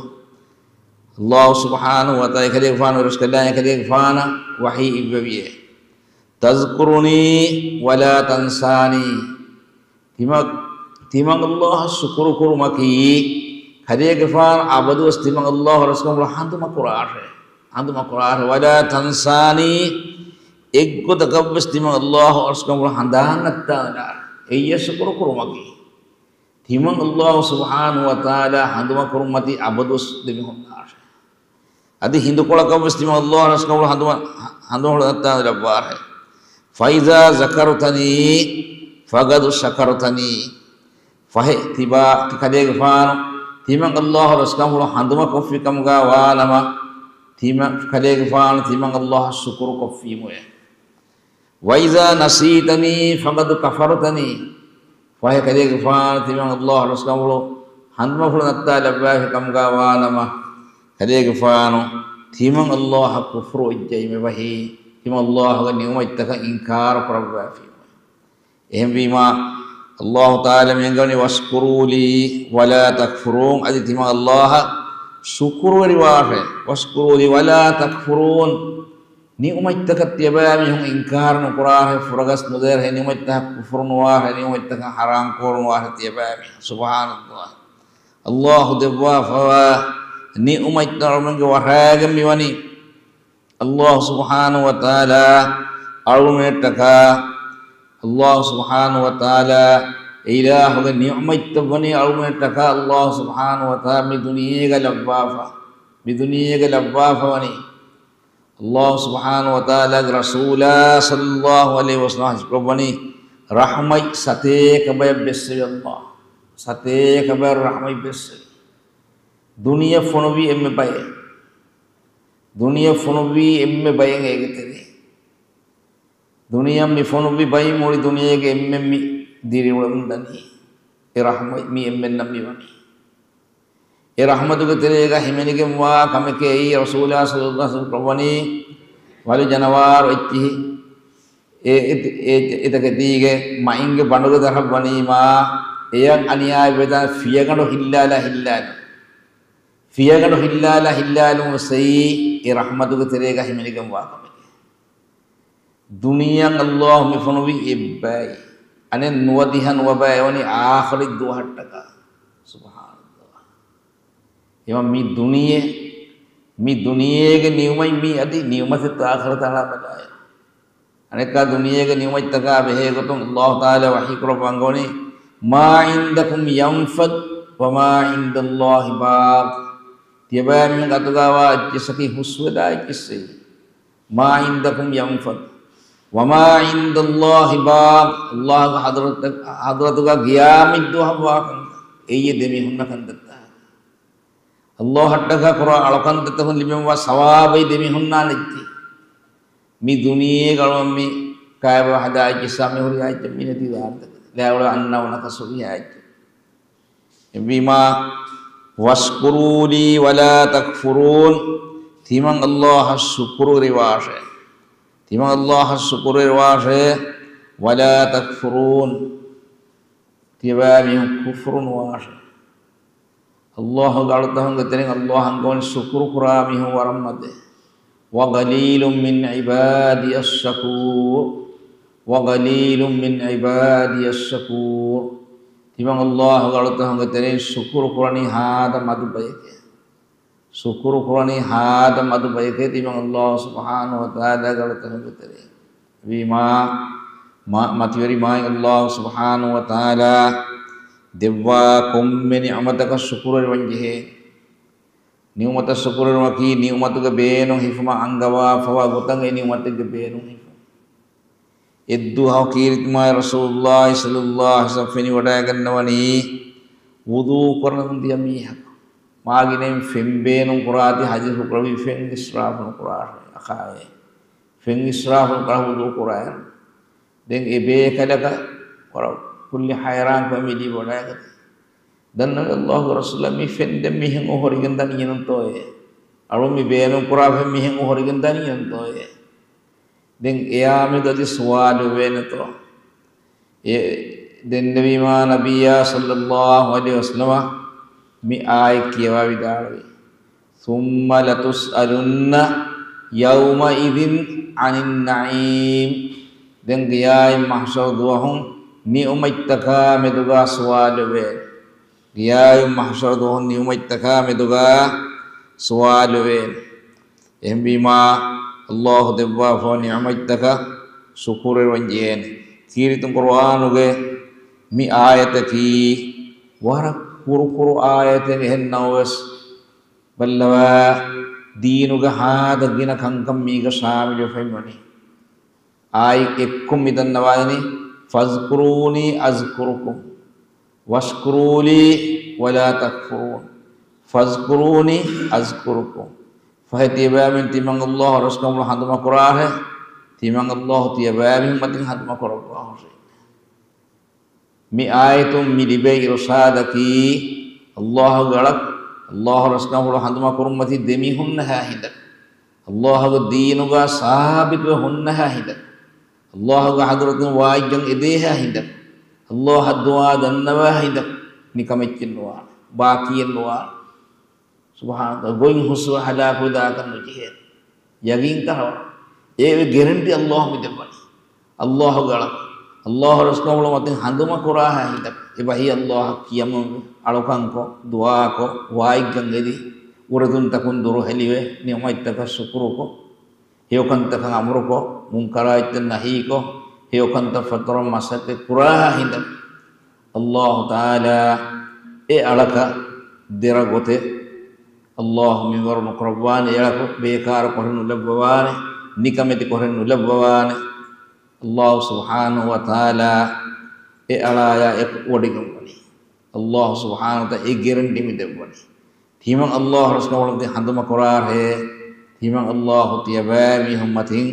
ﷲ ސުބްޙާނަހޫ ވަތަޢާލާ އެކަލޭގެފާނު ވެރިކަލާ އެކަލޭގެފާނަށް ވަޙީ އިއްވެވިއޭ. تذكرني ولا تنساني. ތިމަ-، ތިމަން ﷲ އަށް ޝުކުރު ކުރުމަކީ، ކަލޭގެފާނު އަބަދުވެސް ތިމަން ﷲ ރަސްކަމުޅު ހަނދުމަކުރާށޭ. ހަނދުމަކުރާށޭ. ولا تنساني، އެއްގޮތަކަށްވެސް ތިމަން ﷲ ރަސްކަމުޅު ހަނދާން ނައްތާލާށޭ. އެއީ ޝުކުރު ކުރުމަކީ. ތިމަން ﷲ ސުބްޙާނަހޫ ވަތަޢާލާ ހަނދުމަކުރުން މަތީ އަބަދުވެސް ދެމިހުންނާށޭ. އަދި ހިނދުކޮޅަކަށްވެސް ތިމަން ﷲ ރަސްކަމުޅު ހަނދުމަ-، ހަނދުމަ ނައްތާލައްވާށޭ. فإذا ذكرتني فقد شكرتني، ފަހެ ތިބާ ތި ކަލޭގެފާނު ތިމަން އައްލާހު ރަސްކަންފުޅު ހަނދުމަ ކޮށްފި ކަމުގާ ވާނަމަ، ތިމަން ކަލޭގެފާނު ތިމަން އައްލާހަށް ޝުކުރު ކޮށްފީމުއޭ. وَإِذَا نَسِيتَنِي فَقَدْ كَفَرْتَنِي. ފަހެ ކަލޭގެފާނު ތިމަން އައްލާހު ރަސްކަންފުޅު ހަނދުމަފުޅު ނައްތާލައްވާފި ކަމުގާ ވާނަމަ، ކަލޭގެފާނު ތިމަން އައްލާހަށް ކުފުރު އޮއްޖައިމެވަހީ، ތިމަން އައްލާހުގެ ނިޢުމަތްތަކަށް އިންކާރު ކުރައްވާފީމު. އެހެންވީމާ، އައްލާހު ތަޢާލާ މި އަންގަވަނީ، وَاشْكُرُوا لِي وَلَا تَكْفُرُونِ. އަދި ތިމަން އައްލާހަށް ޝުކުރުވެރިވާށޭ. وَاشْكُرُوا لِي وَلَا تَكْفُرُونِ. ނިޢުމަތްތަކަށް ތިޔަބައި މީހުން އިންކާރު ނުކުރާށޭ، ފުރަގަސް ނުދޭށޭ، ނިޢުމަތްތަކަށް ކުފުރު ނުވާށޭ، ނިޢުމަތްތަކަށް ޙަރާމް ކުރުނުވާށޭ ތިޔަބައި މީހުން. ސުބްޙާނައްލާހް. އައްލާހު ދެއްވާފަވާ ނިޢުމަތްތައް އަޅުމެންގެ ވަށާގެން މިވަނީ. އައްލާހު ސުބްޙާނަހު ވަތަޢާލާ އަޅުމެންނަށްޓަކާ، އައްލާހު ސުބްޙާނަހު ވަތަޢާލާ އެ އިލާހުގެ ނިޢުމަތްތައް ވަނީ އަޅުމެންނަށްޓަކާ އައްލާހު ސުބްޙާނަހު ވަތަޢާލާ މި ދުނިޔޭގަ ލައްވާފަ، މި ދުނިޔޭގަ ލައްވާފަ ވަނީ. އައްލާހު ސުބްޙާނަހު ވަތަޢާލާގެ ރަސޫލާ ޞައްލައްލާހު ޢަލައިހި ވަސައްލަމަ ހައްސަކޮށްވަނީ ރަޙްމަތް ސަތޭކަ ބަޔަށް ބެއްސެވި އައްލާހު. ސަތޭކަ ބަޔަށް ރަޙްމަތް ބެއްސެވި. ދުނިޔެ ފޮނުއްވީ އެންމެ ބައެއް. ދުނިޔެ ފޮނުއްވީ އެންމެ ބައެއް އޭގެ ތެރޭ. ދުނިޔެ މި ފޮނުއްވި ބައި މުޅި ދުނިޔޭގެ އެންމެން މި ދިރިއުޅެމުން ދަނީ. އެ ރަޙްމަތް މި އެންމެންނަށް މި ވަނީ. އެ ރަޙްމަތުގެ ތެރޭގަ ހިމެނިގެންވާ ކަމެކޭ އެއީ ރަސޫލާ ޞައްލައްލާހު ޢަލައިހި ވަސައްލަމަ ވަނީ ވަލު ޖަނަވާރު އެއްޗިހި. އެ، އެ، އެ، އެތަކެތީގެ މައިންގެ ބަނޑުގެ ދަށަށް ވަނީމާ، އެޔަށް އަނިޔާވެދާ ފިޔަގަނޑު ހިއްލާލާ ހިއްލާލު. ފިޔަގަނޑު ހިއްލާލާ ހިއްލާލުން ވެސް އެއީ އެ ރަޙްމަތުގެ ތެރޭގަ ހިމެނިގެންވާ ކަމެކޭ. ދުނިޔެއަށް އައްލާހު މި ފޮނުވީ އެއްބައި. އަނެއް ނުވަދިހަ ނުވަބައި ވަނީ އާޚިރަތް ދުވަހަށްޓަކާ. ސުބްޙާނައްލާހް. އެމަ މި ދުނިޔެ، މި ދުނިޔޭގެ ނިޢުމަތް މީ އަދި ނިޢުމަތެއް އާޚިރަތަށް އަޅާ ބަލާއިރު. އަނެއްކާ ދުނިޔޭގެ ނިޢުމަތްތަކާ ބެހޭގޮތުން އައްލާހު ތަޢާލާ ވަޙީކުރައްވަން އަންގަވަނީ، مَا عِندَكُمْ يَنْفَدُ وَمَا عِندَ اللَّهِ بَاقٍ. ތިޔަބައިމީހުން އަތުގާވާ އެއްޗިއްސަކީ ހުސްވެދާ އެއްޗިއްސެއް. مَا عِندَكُمْ يَنْفَدُ وَمَا عِندَ اللَّهِ بَاقٍ. އައްލާހުގެ ޙަޟްރަތަށް، ޙަޟްރަތުގަ ގިޔާމަތްދުވަހަށް ވާކަން އެއީ ދެމީހުންނަށް ކަންތައްތަކަކީ. އައްލާހަށްޓަކާ ކުރާ އަޅުކަންތައްތަކުން ލިބެންވާ ސަވާބެއް ދެމީހުންނާ ނެތްތީ. މި ދުނިޔޭގަ އަޅުމެން މި ކާބަ ހަދާ އެއްޗިއްސާ މި ހުރިހާ އެއްޗެއް މި ނެތި ދާންތަކެތި. ލާއުޅާ އަންނަ ނަކަސް ހުރިހާ އެއްޗެއް. އެހެންވީމާ، وَاشْكُرُوا لِي وَلَا تَكْفُرُونِ. ތިމަން އައްލާހަށް ޝުކުރުވެރިވާށޭ. ތިމަން އައްލާހަށް ޝުކުރުވެރިވާށޭ. وَلَا تَكْفُرُونِ. ތިޔަބައިމީހުން ކުފުރު ނުވާށޭ. އައްލާހުގެ އަޅުތަކުންގެ ތެރެއިން އައްލާހަށް އަންގަވަނީ ޝުކުރު ކުރާ މީހުން ވަރަށް މަދެއް. وَقَلِيلٌ مِّنْ عِبَادِيَ الشَّكُورُ. وَقَلِيلٌ مِّنْ عِبَادِيَ الشَّكُورُ. ތިމަން އައްލާހުގެ އަޅުތަކުންގެ ތެރެއިން ޝުކުރު ކުރަނީ ހާދަ މަދު ބަޔެކޭ. ޝުކުރު ކުރަނީ ހާދަ މަދު ބަޔެކޭ ތިމަން އައްލާހު ސުބްޙާނަހު ވަތަޢާލާގެ އަޅުތަކުންގެ ތެރެއިން. ވީމާ، މަ-، މަތިވެރި މާތް އައްލާހު ސުބްޙާނަހު ވަތަޢާލާ ދެއްވާ ކޮންމެ ނިޢުމަތަކަށް ޝުކުރުވެރިވަން ޖެހޭ. ނިޢުމަތަށް ޝުކުރުވެރިވުމަކީ ނިޢުމަތުގެ ބޭނުން ހިފުމަށް އަންގަވާފަވާ ގޮތަށް އެ ނިޢުމަތެއްގެ ބޭނުން ހިފުން. އެއްދުވަހު ކީރިތި މާތް ރަސޫލުއްލާހި ޞައްލައްލާހު ޢަލައިހި ވަސައްލަމަ ފެނިވަޑައިގަންނަވަނީ ވުޟޫ ކުރަން ދިޔަ މީހަކު. މާގިނައިން ފެން ބޭނުން ކުރާތީ ޙަދީޘް ކުރެއްވި ފެން އިސްރާފު ނުކުރާށޭ އަޚާއޭ. ފެން އިސްރާފު ނުކުރާ ވުޟޫ ކުރާއިރު. ދެން އެ ބޭކަލަކަށް ވަރަށް ކުއްލި ޙައިރާންކަމެއް ލިބި ވަޑައިގަތީ. ދަންނަވަނީ އައްލާހުގެ ރަސޫލާ މި ފެން ދެން މިހެން އޮހޮރިގެން ދަނީ އެނުންތޯއޭ؟ އަޅުން މި ބޭނުން ކުރާ ފެން މިހެން އޮހޮރިގެން ދަނީ އެނުންތޯއޭ؟ ދެން އެޔާމެދު އަދި ސުވާލު ވެވޭނެތޯ؟ އެ ދެންނެވީމާ ނަބިއްޔާ ޞައްލައްލާހު ޢަލައިހި ވަސައްލަމަ މި އާޔަތް ކިޔަވާ ވިދާޅުވި، ثُمَّ لَتُسْأَلُنَّ يَوْمَئِذٍ عَنِ النَّعِيمِ. ދެން ގިޔާއިން މަޙްޝަރު ދުވަހު ނިޢުމަތްތަކާ މެދުގާ ސުވާލުވޭ. ގިޔާއިން މަޙްޝަރު ދުވަހު ނިޢުމަތްތަކާ މެދުގާ ސުވާލުވޭ. އެހެންވީމާ، އައްލާހު ދެއްވާފަ ނިޢުމަތްތަކަށް ޝުކުރުވެރިވަން ޖެހޭނެ. ކީރިތި ޤުރުއާނުގެ މި އާޔަތަކީ ވަރަށް ކުރުކުރު އާޔަތެއް. އެހެން ނަމަވެސް، ބައްލަވާ، ދީނުގެ ހާދަ ގިނަ ކަންކަން މީގަ ޝާމިލުވެފައިވަނީ. އާޔަތް އެއްކޮށް މި ދަންނަވާލަނީ، فَاذْكُرُونِي أَذْكُرْكُمْ. واشكروا لي ولا تكفرون، فاذكروني أذكركم. ފަހެ ތިޔަބައިމީހުން ތިމަން ﷲ ރަސްކަމުޅު ހަނދުމަކުރާށޭ، ތިމަން ﷲ ތިޔަބައިމީހުން މަތިން ހަނދުމަކުރައްވާށޭ. މި އާޔަތުން މި ލިބޭ އިރުޝާދަކީ، ﷲގެ އަޅަކަށް ﷲ ރަސްކަމުޅު ހަނދުމަކުރުން މަތީ ދެމީހުންނަހާ ހިނދަކަށް، ﷲގެ ދީނުގަ ސާބިތުވެ ހުންނަހާ ހިނދަކަށް، ﷲގެ ޙަޟްރަތުން ވާއިގަން އެދޭހާ ހިނދަކަށް، ﷲއަށް ދުޢާ ދަންނަވާ ހިނދަކަށް ނިކަމެއްޗެއް ނުވާނެ، ބާކީއެއް ނުވާނެ. ސުބްޙާނަ، ގޮތް ހުސްވެ ހަލާކުވެ ދާކަށް ނުޖެހޭ. ޔަގީން ކަށަވަރު. އެ ގެރެންޓީ ﷲ މި ދެއްވަނީ. ﷲގެ އަޅަކަށް، ﷲ ރަސްކަމުޅު މަތިން ހަނދުމަކުރާހާ ހިނދަކަށް، އެބަހީ ﷲއަށް ކިޔަމަންވެ، އަޅުކަންކޮށް، ދުޢާކޮށް، ވާއިގަން އެދި، އުރެދުންތަކުން ދުރުހެލިވެ، ނިޢުމަތްތަކަށް ޝުކުރުކޮށް، ހެޔޮކަންތަކަށް އަމުރުކޮށް، މުންކަރާތްތައް ނަހީކޮށް، ހެޔޮކަންތައް ފަތުރަން މަސައްކަތް ކުރާހާ ހިނދަކަށް، ﷲ ތަޢާލާ އެ އަޅަކަށް ދެރަ ގޮތެއް ﷲ މިންވަރު ނުކުރައްވާނެ، އެއަޅަކު ބޭކާރު ކޮށެއް ނުލައްވަވާނެ، ނިކަމެތި ކޮށެއް ނުލައްވަވާނެ. ﷲ ސުބްޙާނަހޫ ވަތަޢާލާ އެ އަޅާޔާ އެކު ވޮޑިގެންވަނީ. ﷲ ސުބްޙާނަހޫ ވަތަޢާލާ އެ ގެރެންޓީ މި ދެއްވަނީ. ތިމަން ﷲ ރަސްކަމުޅު މަތިން ހަނދުމަކުރާށޭ، ތިމަން ﷲ ތިޔަބައިމީހުން މަތިން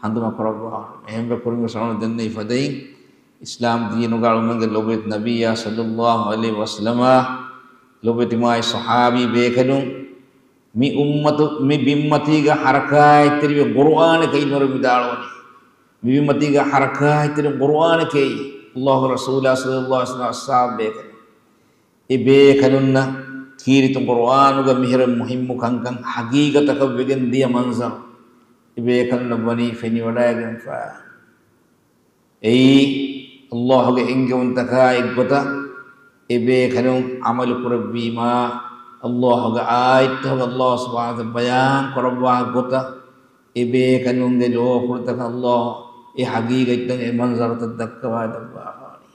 ހަނދުމަކުރައްވާށޭ. އެހެންވެ ކުރިންވެސް އަޅުގަނޑު ދެންނެވި ފަދައިން، އިސްލާމް ދީނުގަ އަޅުގަނޑުގެ ލޮބުވެތި ނަބިއްޔާ ޞައްލައްލާހު ޢަލައިހި ވަސައްލަމާ، ލޮބުވެތި މާތް ޞަޙާބީ ބޭކަލުން، މި އުއްމަތު، މި ބިންމަތީގަ ޙަރަކާތްތެރިވި ޤުރުއާނެއް ކައިލިނުރެ ވިދާޅުވަނީ. މި ބިންމަތީގަ ޙަރަކާތްތެރި ޤުރުއާނެއް ކައި ﷲގެ ރަސޫލާ ޞައްލައްލާހު ޢަލައިހި ވަސައްލަމް އަޞްޙާބު ބޭކަލުން. އެ ބޭކަލުންނަށް ކީރިތި ޤުރުއާނުގެ މިހެރެން މުހިއްމު ކަންކަން ޙަޤީޤަތަކަށް ވެގެން ދިޔަ މަންޒަރު އެ ބޭކަލުންނަށް ވަނީ ފެނިވަޑައިގެންފަ. އެއީ، ﷲގެ އެންގެވުންތަކާ އެއްގޮތަށް އެ ބޭކަލުން ޢަމަލު ކުރެއްވީމާ، ﷲގެ އާޔަތްތަކުގަ ﷲ ސުބްޙާނަހޫ ވަތަޢާލާ ބަޔާން ކުރައްވާ ގޮތަށް އެ ބޭކަލުންގެ ލޯފުޅުތަކަށް ﷲ އެ ޙަޤީޤަތްތައް އެ މަންޒަރުތައް ދައްކަވާ ދެއްވާފާވަނީ.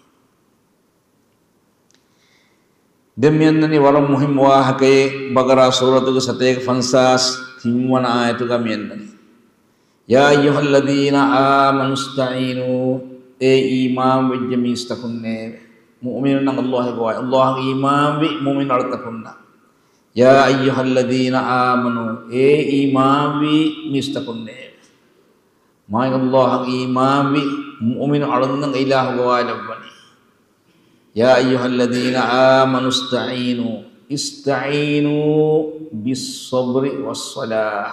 ދެން މިއަންނަނީ ވަރަށް މުހިއްމު ވާހަކައެއް، ބަޤަރާ ސޫރަތުގެ ސަތޭކަ ފަންސާސް ތިންވަނަ އާޔަތުގަ މިއަންނަނީ. يا أيها الذين آمنوا استعينوا، އޭ އީމާންވެއްޖެ މީސްތަކުންނޭވެ. މުއުމިނުންނަށް ﷲ ގޮވާ، ﷲއަށް އީމާންވި މުއުމިން އަޅުތަކުންނަށް. يا أيها الذين آمنوا، އޭ އީމާންވި މީސްތަކުންނޭވެ. މާތް ﷲއަށް އީމާންވި މުއުމިނު އަޅުންނަށް އިލާހު ގޮވާލައްވަނީ. يا أيها الذين آمنوا استعينوا، استعينوا بالصبر والصلاة.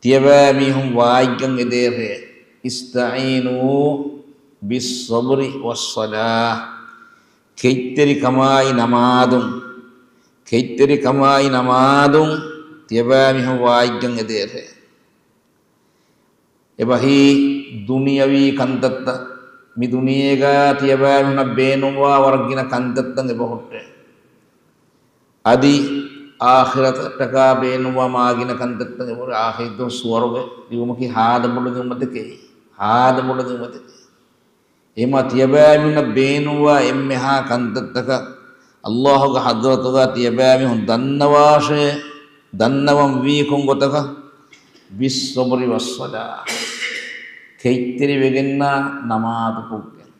ތިޔަބައިމީހުން ވާއިގަން އެދޭށޭ. استعينوا بالصبر والصلاة. ކެތްތެރިކަމާއި ނަމާދުން. ކެތްތެރިކަމާއި ނަމާދުން ތިޔަބައިމީހުން ވާއިގަން އެދޭށޭ. އެބަހީ ދުނިޔަވީ ކަންތައްތައް، މި ދުނިޔޭގަ ތިޔަބައިމީހުންނަށް ބޭނުންވާ ވަރަށް ގިނަ ކަންތައްތައް އެބަހުއްޓޭ. އަދި އާޚިރަތަށްޓަކާ ބޭނުންވާ މާ ގިނަ ކަންތައްތައް އެބަހުރި. އާޚިރަތު ސުވަރުގެ ލިބުމަކީ ހާދަ ބޮޑު ލިބުމެކޭ. ހާދަ ބޮޑު ލިބުމެކޭ. އެހެމަ ތިޔަބައިމީހުންނަށް ބޭނުންވާ އެންމެހާ ކަންތައްތަކަށް ﷲގެ ޙަޟްރަތުގަ ތިޔަބައިމީހުން ދަންނަވާށޭ، ދަންނަވަން ވީ ކޮން ގޮތަކަށް؟ بالصبر والصلاة. ކެތްތެރިވެގެންނާ ނަމާދުކޮށްގެން.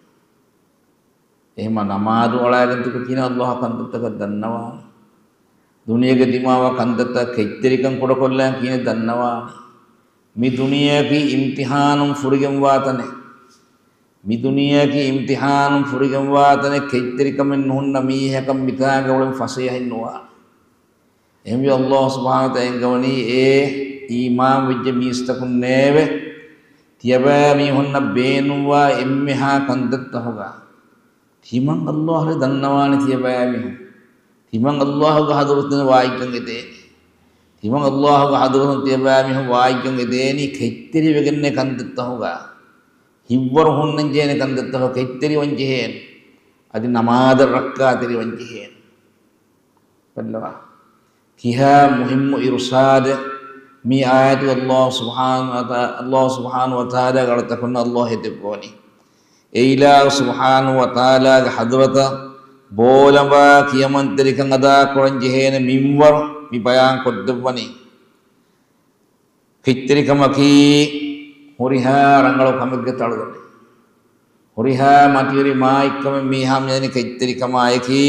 އެހެމަ ނަމާދު އަޅާގެން ތިބެ ކިހިނެއް ﷲ ކަންތައްތަކަށް ދަންނަވާނީ؟ ދުނިޔޭގެ ދިމާވާ ކަންތައްތައް ކެތްތެރިކަން ކުޑަކޮށްލާން ކިހިނެއް ދަންނަވާނީ؟ މި ދުނިޔެއަކީ އިމްތިޙާނުން ފުރިގެންވާ ތަނެއް. މި ދުނިޔެއަކީ އިމްތިޙާނުން ފުރިގެންވާ ތަނެއް. ކެތްތެރިކަމެއް ނުހުންނަ މީހަކަށް މިތާނގަ އުޅެން ފަސޭހައެއް ނުވާނެ. އެހެންވެ، ﷲ ސުބްޙާނަހޫ ވަތަޢާލާ އެންގަވަނީ، އޭ އީމާންވެއްޖެ މީސްތަކުންނޭވެ! ތިޔަބައިމީހުންނަށް ބޭނުންވާ އެންމެހާ ކަންތައްތަކުގަ ތިމަން ﷲ އަށް ދަންނަވާނެ ތިޔަބައިމީހުން. ތިމަން ﷲގެ ޙަޟްރަތުން ވާއިގަން އެދޭނީ. ތިމަން ﷲގެ ޙަޟްރަތުން ތިޔަބައިމީހުން ވާއިގަން އެދޭނީ ކެތްތެރިވެގެންނޭ ކަންތައްތަކުގަ. ހިތްވަރު ހުންނަންޖެހޭނެ ކަންތައްތަކު ކެތްތެރިވަން ޖެހޭނެ. އަދި ނަމާދަށް ރައްކާތެރިވަން ޖެހޭނެ. ބައްލަވާ. ކިހާ މުހިއްމު އިރުޝާދެއް މި އާޔަތު ﷲ ސުބްޙާނަހޫ ވަތަ-، ﷲ ސުބްޙާނަހޫ ވަތަޢާލާގެ އަޅުތަކުންނަށް ﷲ ހެދެއްވަވަނީ. އެ އިލާހު ސުބްޙާނަހޫ ވަތަޢާލާގެ ޙަޟްރަތަށް ބޯލަނބާ ކިޔަމަންތެރިކަން އަދާކުރަން ޖެހޭނެ މިންވަރު މި ބަޔާން ކޮށްދެއްވަނީ. ކެތްތެރިކަމަކީ ހުރިހާ ރަނގަޅު ކަމެއްގެ ތަޅުދަނޑެއް. ހުރިހާ މަތިވެރި މާތްކަމެއް މީހާ މިދަނީ ކެތްތެރިކަމާއެކީ،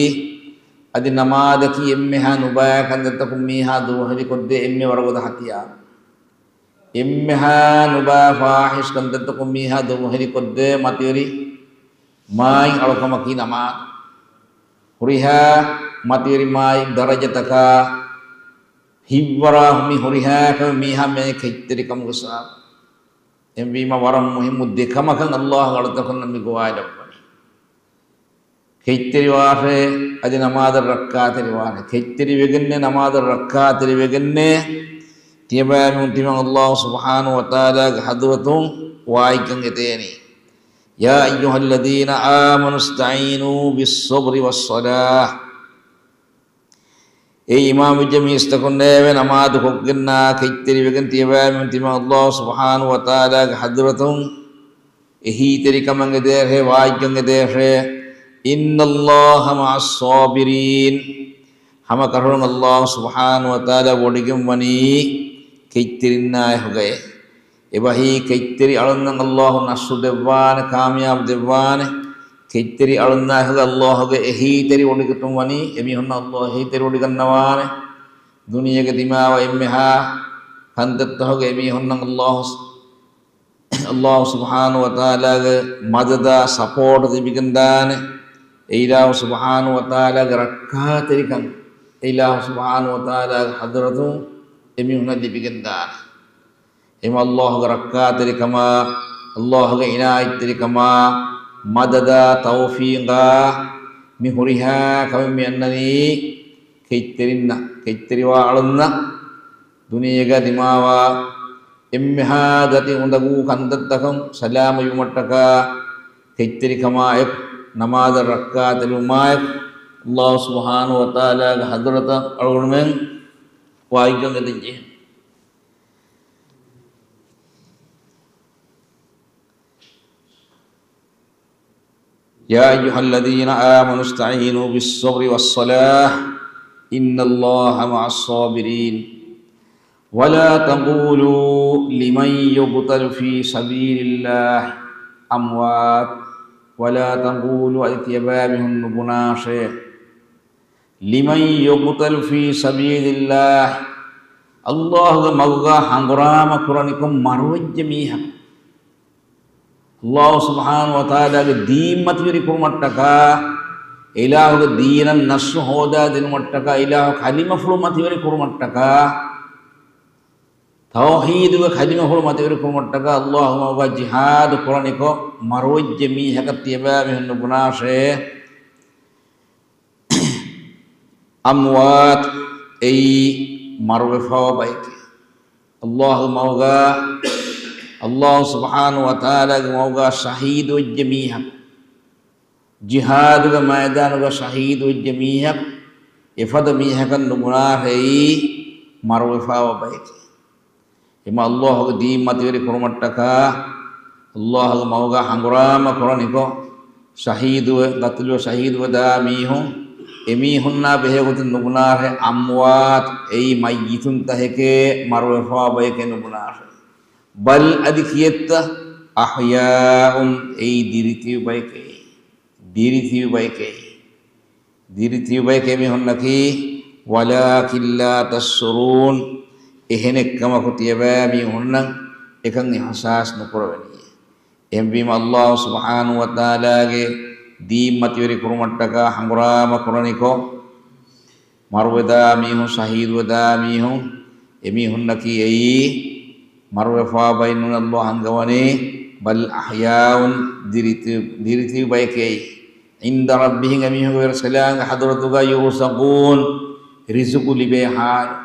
އަދި ނަމާދަކީ އެންމެހާ ނުބައި ކަންތައްތަކުން މީހާ ދުވަހެލިކޮށްދޭ އެންމެ ވަރުގަދަ ހަތިޔާރު. އެންމެހާ ނުބައި ފާޙިޝް ކަންތައްތަކުން މީހާ ދުވަހެލިކޮށްދޭ މަތިވެރި މާތް އަޅުކަމަކީ ނަމާދު. ހުރިހާ މަތިވެރި މާތް ދަރަޖަތަކާ ހިއްވަރާ މި ހުރިހާ ކަމެއް މީހާ މިދަނީ ކެތްތެރިކަމުގެ ސަބަބުން. އެހެންވީމަ ވަރަށް މުހިއްމު ދެ ކަމަކަށް އައްލާހު އަޅުތަކުންނަށް މި ގޮވާލައްވަނީ. ކެތްތެރިވާށޭ، އަދި ނަމާދަށް ރައްކާތެރިވާށޭ. ކެތްތެރިވެގެންނޭ، ނަމާދަށް ރައްކާތެރިވެގެންނޭ. ތިޔަބައިމީހުން ތިމަން އައްލާހު ސުބްޙާނަހު ވަތަޢާލާގެ ޙަޟްރަތުން ވާއިގަން އެދޭނީ. يا أيها الذين آمنوا استعينوا بالصبر والصلاة. އޭ އީމާންވެއްޖެ މީސްތަކުންނޭވެ! ނަމާދު ކޮށްގެންނާ ކެތްތެރިވެގެން ތިޔަބައިމީހުން ތިމަން އައްލާހު ސުބްޙާނަހު ވަތަޢާލާގެ ޙަޟްރަތުން އެހީތެރިކަމަށް އެދޭށޭ، ވާއިގަން އެދޭށޭ. إن الله مع الصابرين. ހަމަ ކަށަވަރުން އައްލާހު ސުބްޙާނަހު ވަތަޢާލާ ވޮޑިގެން ވަނީ ކެތްތެރިންނާއެކުގައޭ. އެބަހީ ކެތްތެރި އަޅުންނަށް އައްލާހު ނަޞްރު ދެއްވާނެ، ކާމިޔާބު ދެއްވާނެ. ކެތްތެރި އަޅުންނާއެކުގަ އައްލާހުގެ އެހީތެރި ވޮޑިގަތުން ވަނީ އެމީހުންނަށް އައްލާހު އެހީތެރި ވޮޑިގަންނަވާނެ. ދުނިޔޭގަ ދިމާވާ އެންމެހާ ކަންތައްތަކުގަ އެމީހުންނަށް އައްލާހު، އައްލާހު ސުބްޙާނަހު ވަތަޢާލާގެ މަދަދާ ސަޕޯޓް ލިބިގެންދާނެ. އެއިލާހު ސުބްޙާނަހު ވަތަޢާލާގެ ރައްކާތެރިކަން އެއިލާހު ސުބްޙާނަހު ވަތަޢާލާގެ ޙަޟްރަތުން އެމީހުންނަށް ލިބިގެންދާނެ. އެމަ އައްލާހުގެ ރައްކާތެރިކަމާ، އައްލާހުގެ އިނާޔަތްތެރިކަމާ، މަދަދާ، ތައުފީޤާ، މި ހުރިހާ ކަމެއް މި އަންނަނީ ކެތްތެރިންނަށް، ކެތްތެރިވާ އަޅުންނަށް. ދުނިޔޭގަ ދިމާވާ އެންމެހާ ދަތި އުނދަގޫ ކަންތައްތަކުން ސަލާމަތްވުމަށްޓަކާ ކެތްތެރިކަމާއެކު، ނަމާދަށް ރައްކާތެރިވުމާއެކު، އައްލާހު ސުބްޙާނަހު ވަތަޢާލާގެ ޙަޟްރަތަށް އަޅުގަނޑުމެން ވާއިގަން އެދެންޖެހޭ. يا أيها الذين آمنوا استعينوا بالصبر والصلاة إن الله مع الصابرين ولا تقولوا لمن يقتل في سبيل الله أموات ولا تقولوا، އަދި ތިޔަބައިމީހުން ނުބުނާށޭ، لمن يقتل في سبيل الله، އައްލާހުގެ މަގުގަ ހަނގުރާމަ ކުރަނިކޮށް މަރުވެއްޖެ މީހަކު. އައްލާހު ސުބްޙާނަހު ވަތަޢާލާގެ ދީން މަތިވެރި ކުރުމަށްޓަކާ، އެއިލާހުގެ ދީނަށް ނަޞްރު ހޯދާ ދިނުމަށްޓަކާ، އެއިލާހު ކަލިމަފުޅު މަތިވެރި ކުރުމަށްޓަކާ، ތައުޙީދުގެ ކަލިމަފުޅު މަތިވެރި ކުރުމަށްޓަކާ، އައްލާހު މަގުގަ ޖިހާދު ކުރަނިކޮށް މަރުވެއްޖެ މީހަކަށް ތިޔަބައިމީހުން ނުބުނާށޭ. އަމްވާތު، އެއީ މަރުވެފަވާ ބައެކޭ. އައްލާހު މަގުގަ، އައްލާހު ސުބްޙާނަހު ވަތަޢާލާގެ މަގުގަ ޝަހީދުވެއްޖެ މީހަކު، ޖިހާދުގެ މައިދާނުގަ ޝަހީދުވެއްޖެ މީހަކު، އެފަދަ މީހަކަށް ނުބުނާށޭ، އެއީ މަރުވެފަވާ ބައެކޭ. އެމަ އައްލާހުގެ ދީން މަތިވެރި ކުރުމަށްޓަކާ، އައްލާހުގެ މަގުގަ ހަނގުރާމަ ކުރަނިކޮށް، ޝަހީދުވެ، ގަތުލުވެ ޝަހީދުވެދާ މީހުން، އެމީހުންނާ ބެހޭގޮތުން ނުބުނާށޭ، އަމްވާތު، އެއީ މައްޔިތުންތަކެކޭ، މަރުވެފަވާ ބަޔެކޭ ނުބުނާށޭ. ބަލް، އަދި ކިއެއްތަ؟ އަޙްޔާއުން، އެއީ ދިރިތިބި ބަޔެކޭ. ދިރިތިބި ބަޔެކޭ. ދިރިތިބި ބަޔެކޭ މީހުންނަކީ، وَلَٰكِن لَّا تَشْعُرُونَ، އެހެނެއްކަމަކު ތިޔަބައިމީހުންނަށް އެކަން އިޙްސާސް ނުކުރެވެނީ. އެހެންވީމަ، އައްލާހު ސުބްޙާނަހު ވަތަޢާލާގެ ދީން މަތިވެރި ކުރުމަށްޓަކާ ހަނގުރާމަ ކުރަނިކޮށް، މަރުވެދާ މީހުން، ޝަހީދުވެދާ މީހުން، އެމީހުންނަކީ އެއީ މަރުވެފަވާ ބައެއް ނޫން، އައްލާހު އަންގަވަނީ، بَلْ أَحْيَاءٌ، ދިރިތި، ދިރިތިބި ބަޔެކޭ. عِندَ رَبِّهِمْ، އެމީހުންގެ ވެރި ރަސްކަލާނގެ ޙަޟްރަތުގަ، يُرْزَقُونَ، ރިޒުގު ލިބޭ ޙާލު،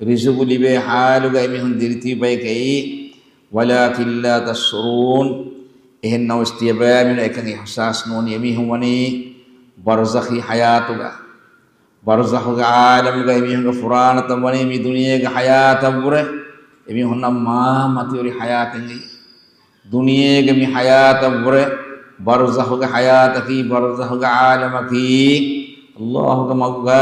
ރިޒުގު ލިބޭ ޙާލުގަ އެމީހުން ދިރިތިބި ބަޔެކޭ. وَلَٰكِن لَّا تَشْعُرُونَ، އެހެން ނަމަވެސް ތިޔަބައިމީހުން އެކަން އިޙްސާސް ނޫނީ. އެމީހުން ވަނީ ބަރްޒަޚީ ޙަޔާތުގަ. ބަރްޒަޚުގެ ޢާލަމުގަ އެމީހުންގެ ފުރާނަތައް ވަނީ މި ދުނިޔޭގެ ޙަޔާތަށްވުރެ އެމީހުންނަށް މާ މަތިވެރި ޙަޔާތެއް. ދުނިޔޭގެ މި ޙަޔާތަށްވުރެ ބަރްޒަޚުގެ ޙަޔާތަކީ، ބަރްޒަޚުގެ ޢާލަމަކީ، އައްލާހުގެ މަގުގަ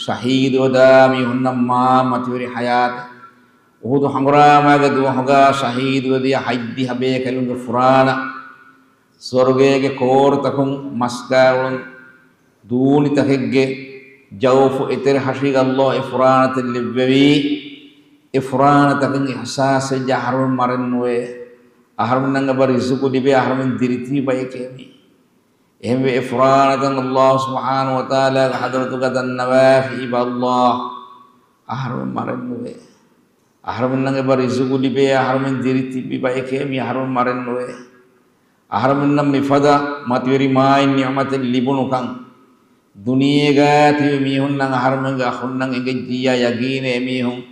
ޝަހީދުވެދާ މީހުންނަށް މާ މަތިވެރި ޙަޔާތެއް. އުޙުދު ހަނގުރާމާގެ ދުވަހުގަ ޝަހީދުވެދިޔަ ހަތްދިހަ ބޭކަލުންގެ ފުރާނަ، ސުވަރުގޭގެ ކޯރުތަކުން މަސްކާ އުޅުނު ދޫނިތަކެއްގެ ޖައުފު އެތެރެ ހަށީގަ ﷲ އެ ފުރާނަތައް ލެއްވެވީ. އެ ފުރާނަތަކުން އިޙްސާސްވެއްޖެ އަހަރުމެން މަރެއް ނުވޭ. އަހަރުމެންނަށް އެބަ ރިޒުގު ލިބޭ، އަހަރުމެން ދިރިތިބި ބައެކޭ މީ. އެހެންވެ އެ ފުރާނަތައް ﷲ ސުބްޙާނަހޫ ވަތަޢާލާގެ ޙަޟްރަތުގަ ދަންނަވާފި އިބަ ﷲ އަހަރުމެން މަރެއް ނުވޭ. އަހަރުމެންނަށް އެބަ ރިޒުގު ލިބޭ، އަހަރުމެން ދިރިތިބި ބައެކޭ މީ، އަހަރުމެން މަރެއް ނުވޭ. އަހަރުމެންނަށް މިފަދަ މަތިވެރި މާތް ނިޢުމަތެއް ލިބުނުކަން ދުނިޔޭގަ ތިބި މީހުންނަށް އަހަރުމެންގެ އަޚުންނަށް އެނގެއްޖިއްޔާ ޔަގީނޭ މީހުން.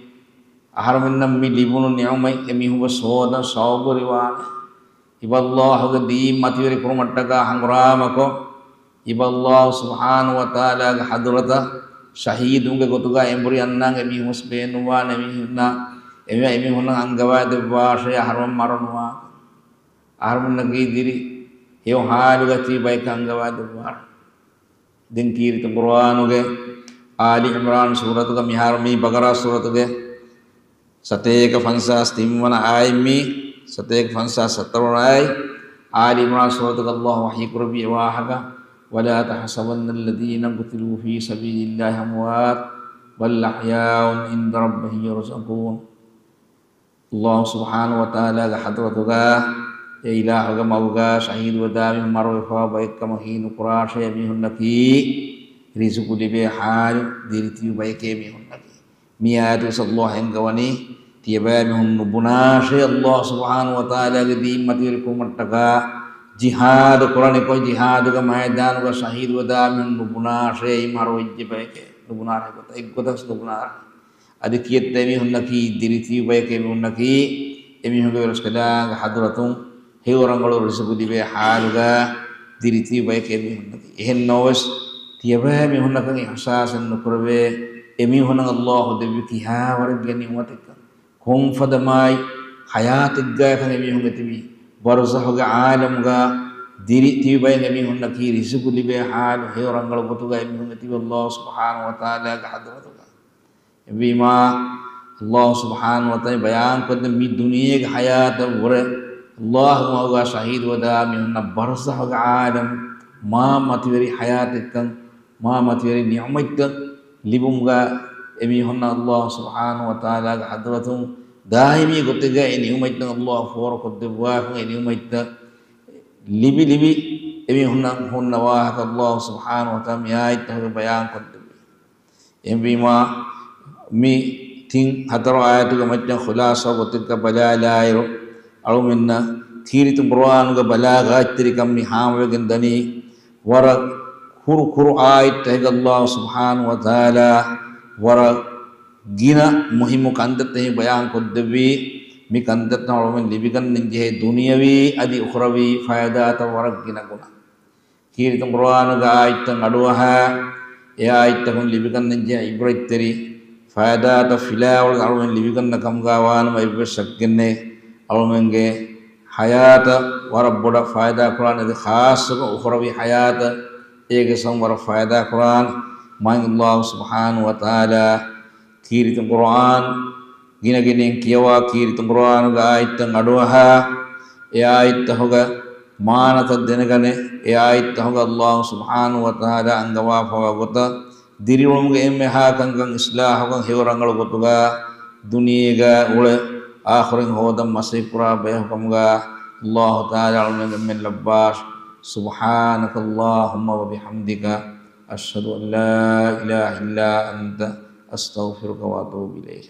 އަހަރުމެންނަށް މި ލިބުނު ނިޢުމަތް އެމީހުން ވެސް ހޯދަން ޝައުގުވެރިވާނެ. އިބަ ﷲ ގެ ދީން މަތިވެރި ކުރުމަށްޓަކާ ހަނގުރާމަކޮށް، އިބަ ﷲ ސުބްޙާނަހޫ ވަތަޢާލާގެ ޙަޟްރަތަށް ޝަހީދުންގެ ގޮތުގަ އެނބުރި އަންނަން އެމީހުން ވެސް ބޭނުންވާނެ. އެމީހުންނަށް، އެމީ-، އެމީހުންނަށް އަންގަވާ ދެއްވާށޭ އަހަރުމެން މަރުނުވާ. އަހަރުމެންނަކީ ދިރި ހެޔޮ ޙާލުގަ ތިބި ބަޔަކަށް އަންގަވާ ދެއްވާށޭ. ދެން ކީރިތި ޤުރުއާނުގެ އާލި ޢިމްރާން ސޫރަތުގަ މިހާރު މީ ބަޤަރާ ސޫރަތުގެ ސަތޭކަ ފަންސާސް ތިންވަނަ އާޔަތް މީ، ސަތޭކަ ފަންސާސް ހަތަރުވަނަ އާޔަތް، އާލި ޢިމްރާން ސޫރަތުގަ ﷲ ވަޙީ ކުރެއްވި އެ ވާހަކަ، ولا تحسبن الذين قتلوا في سبيل الله أمواتا بل أحياء عند ربهم يرزقون. ﷲ ސުބްޙާނަހޫ ވަތަޢާލާގެ ޙަޟްރަތުގަ އެ އިލާހުގެ މަގުގަ ޝަހީދުވެދާ މީހުން މަރުވެފަވާ ބައެއްކަމަށް ހީނުކުރާށޭ. އެމީހުންނަކީ ރިޒުޤު ލިބޭ ޙާލު ދިރިތިބި ބަޔެކޭ މީހުންނަކީ. މި އާޔަތުގަ ﷲ އެންގަވަނީ ތިޔަބައިމީހުން ނުބުނާށޭ ﷲ ސުބްޙާނަހޫ ވަތަޢާލާގެ ދީން މަތިވެރި ކުރުމަށްޓަކާ ޖިހާދު ކުރަނިކޮށް، ޖިހާދުގެ މައިދާނުގަ ޝަހީދުވެދާ މީހުން ނުބުނާށޭ އެއީ މަރުވެއްޖެ ބަޔެކޭ. ނުބުނާށޭ ގޮތަށް، އެއްގޮތަކަސް ނުބުނާށޭ. އަދި ކިއެއްތަ އެމީހުންނަކީ ދިރިތިބި ބަޔެކޭ މީހުންނަކީ، އެމީހުންގެ ވެރި ކަލާނގެ ޙަޟްރަތުން ހެޔޮ ރަނގަޅު ރިޒުޤު ލިބޭ ޙާލުގަ ދިރިތިބި ބަޔެކޭ މީހުންނަކީ. އެހެން ނަމަވެސް، ތިޔަބައިމީހުންނަކަށް އިޙްސާސެއް ނުކުރެވޭ، އެމީހުންނަށް ﷲ ދެއްވި ކިހާވަރެއްގެ ނިޢުމަތެއްކަން. ކޮންފަދަ މާތް ޙަޔާތެއްގައިކަން އެމީހުން އެތިބީ. ބަރުޒަޚުގެ ޢާލަމުގަ ދިރި ތިބި ބައެއް އެމީހުންނަކީ ރިޒުޤު ލިބޭ ޙާލު ހެޔޮ ރަނގަޅު ގޮތުގަ އެމީހުން އެތިބީ ﷲ ސުބްޙާނަހޫ ވަތަޢާލާގެ ޙަޟްރަތުގަ. އެހެންވީމާ، ﷲ ސުބްޙާނަހޫ ވަތަޢާލާ ބަޔާންކޮށްދޭ މި ދުނިޔޭގެ ޙަޔާތަށްވުރެ ﷲ ގެ މަގުގަ ޝަހީދުވެދާ މީހުންނަށް ބަރުޒަޚުގެ ޢާލަމް މާ މަތިވެރި ޙަޔާތެއްކަން، މާ މަތިވެރި ނިޢުމަތްތައް ލިބުމުގަ އެމީހުންނަށް ﷲ ސުބްޙާނަހޫ ވަތަޢާލާގެ ޙަޟްރަތުން ދާއިމީ ގޮތެއްގަ އެ ނިޢުމަތްތައް ﷲ ފޯރުކޮށްދެއްވާކަން، އެ ނިޢުމަތްތައް ލިބި ލިބި އެމީހުންނަށް ހުންނަ ވާހަކަ ﷲ ސުބްޙާނަހޫ ވަތަޢާލާ މި އާޔަތްތަކުގަ ބަޔާންކޮށްދެއްވި. އެހެންވީމާ، މި ތިން ހަތަރު އާޔަތުގެ މައްޗަށް ޚުލާޞާ ގޮތެއްގަ ބަލާލާއިރު، އަޅުމެންނަށް ކީރިތި ޤުރުއާނުގެ ބަލާޣާތްތެރިކަން މި ހާމަވެގެން ދަނީ، ވަރަށް ކުރު ކުރު އާޔަތްތަކެއްގަ ﷲ ސުބްޙާނަހޫ ވަތަޢާލާ ވަރަށް ގިނަ މުހިއްމު ކަންތައްތައް ބަޔާންކޮށްދެއްވީ. މި ކަންތައްތައް އަޅުމެން ލިބިގަންނަން ޖެހޭ ދުނިޔަވީ އަދި އުޚްރަވީ ފައިދާތައް ވަރަށް ގިނަ ގުނަ. ކީރިތި ޤުރުއާނުގެ އާޔަތްތައް އަޑުއަހާ، އެ އާޔަތްތަކުން ލިބިގަންނަން ޖެހޭ ޢިބްރަތްތެރި ފައިދާތައް ފިލާވަޅު އަޅުމެން ލިބިގަންނަ ކަމުގަ ވާނަމަ އެއްވެސް ޝައްކެއް ނެތް. އަޅުމެންގެ ޙަޔާތަށް ވަރަށް ބޮޑަށް ފައިދާ ކުރާނެ އަދި ޚާއްޞަކޮށް އުޚްރަވީ ޙަޔާތަށް އޭގެ ސަބަބުން ވަރަށް ފައިދާ ކުރާނެ. މާތް ﷲ ސުބްޙާނަހޫ ވަތަޢާލާ ކީރިތި ޤުރުއާން ގިނަ ގިނައިން ކިޔަވާ، ކީރިތި ޤުރުއާނުގެ އާޔަތްތައް އަޑުއަހާ، އެ އާޔަތްތަކުގެ މާނަތައް ދެނެގަނެ، އެ އާޔަތްތަކުގަ ﷲ ސުބްޙާނަހޫ ވަތަޢާލާ އަންގަވާފަވާ ގޮތަށް ދިރިއުޅުމުގެ އެންމެހާ ކަންކަން އިޞްލާޙުކޮށް ހެޔޮ ރަނގަޅު ގޮތުގަ ދުނިޔޭގަ އުޅެ އާޚިރަތް ހޯދަން މަސައްކަތް ކުރާ ބަޔަކު ކަމުގަ ﷲ ތަޢާލާ އަޅުމެން އެންމެން ލައްވާށި. سبحانك اللهم وبحمدك، أشهد أن لا إله إلا أنت، أستغفرك وأتوب إليك.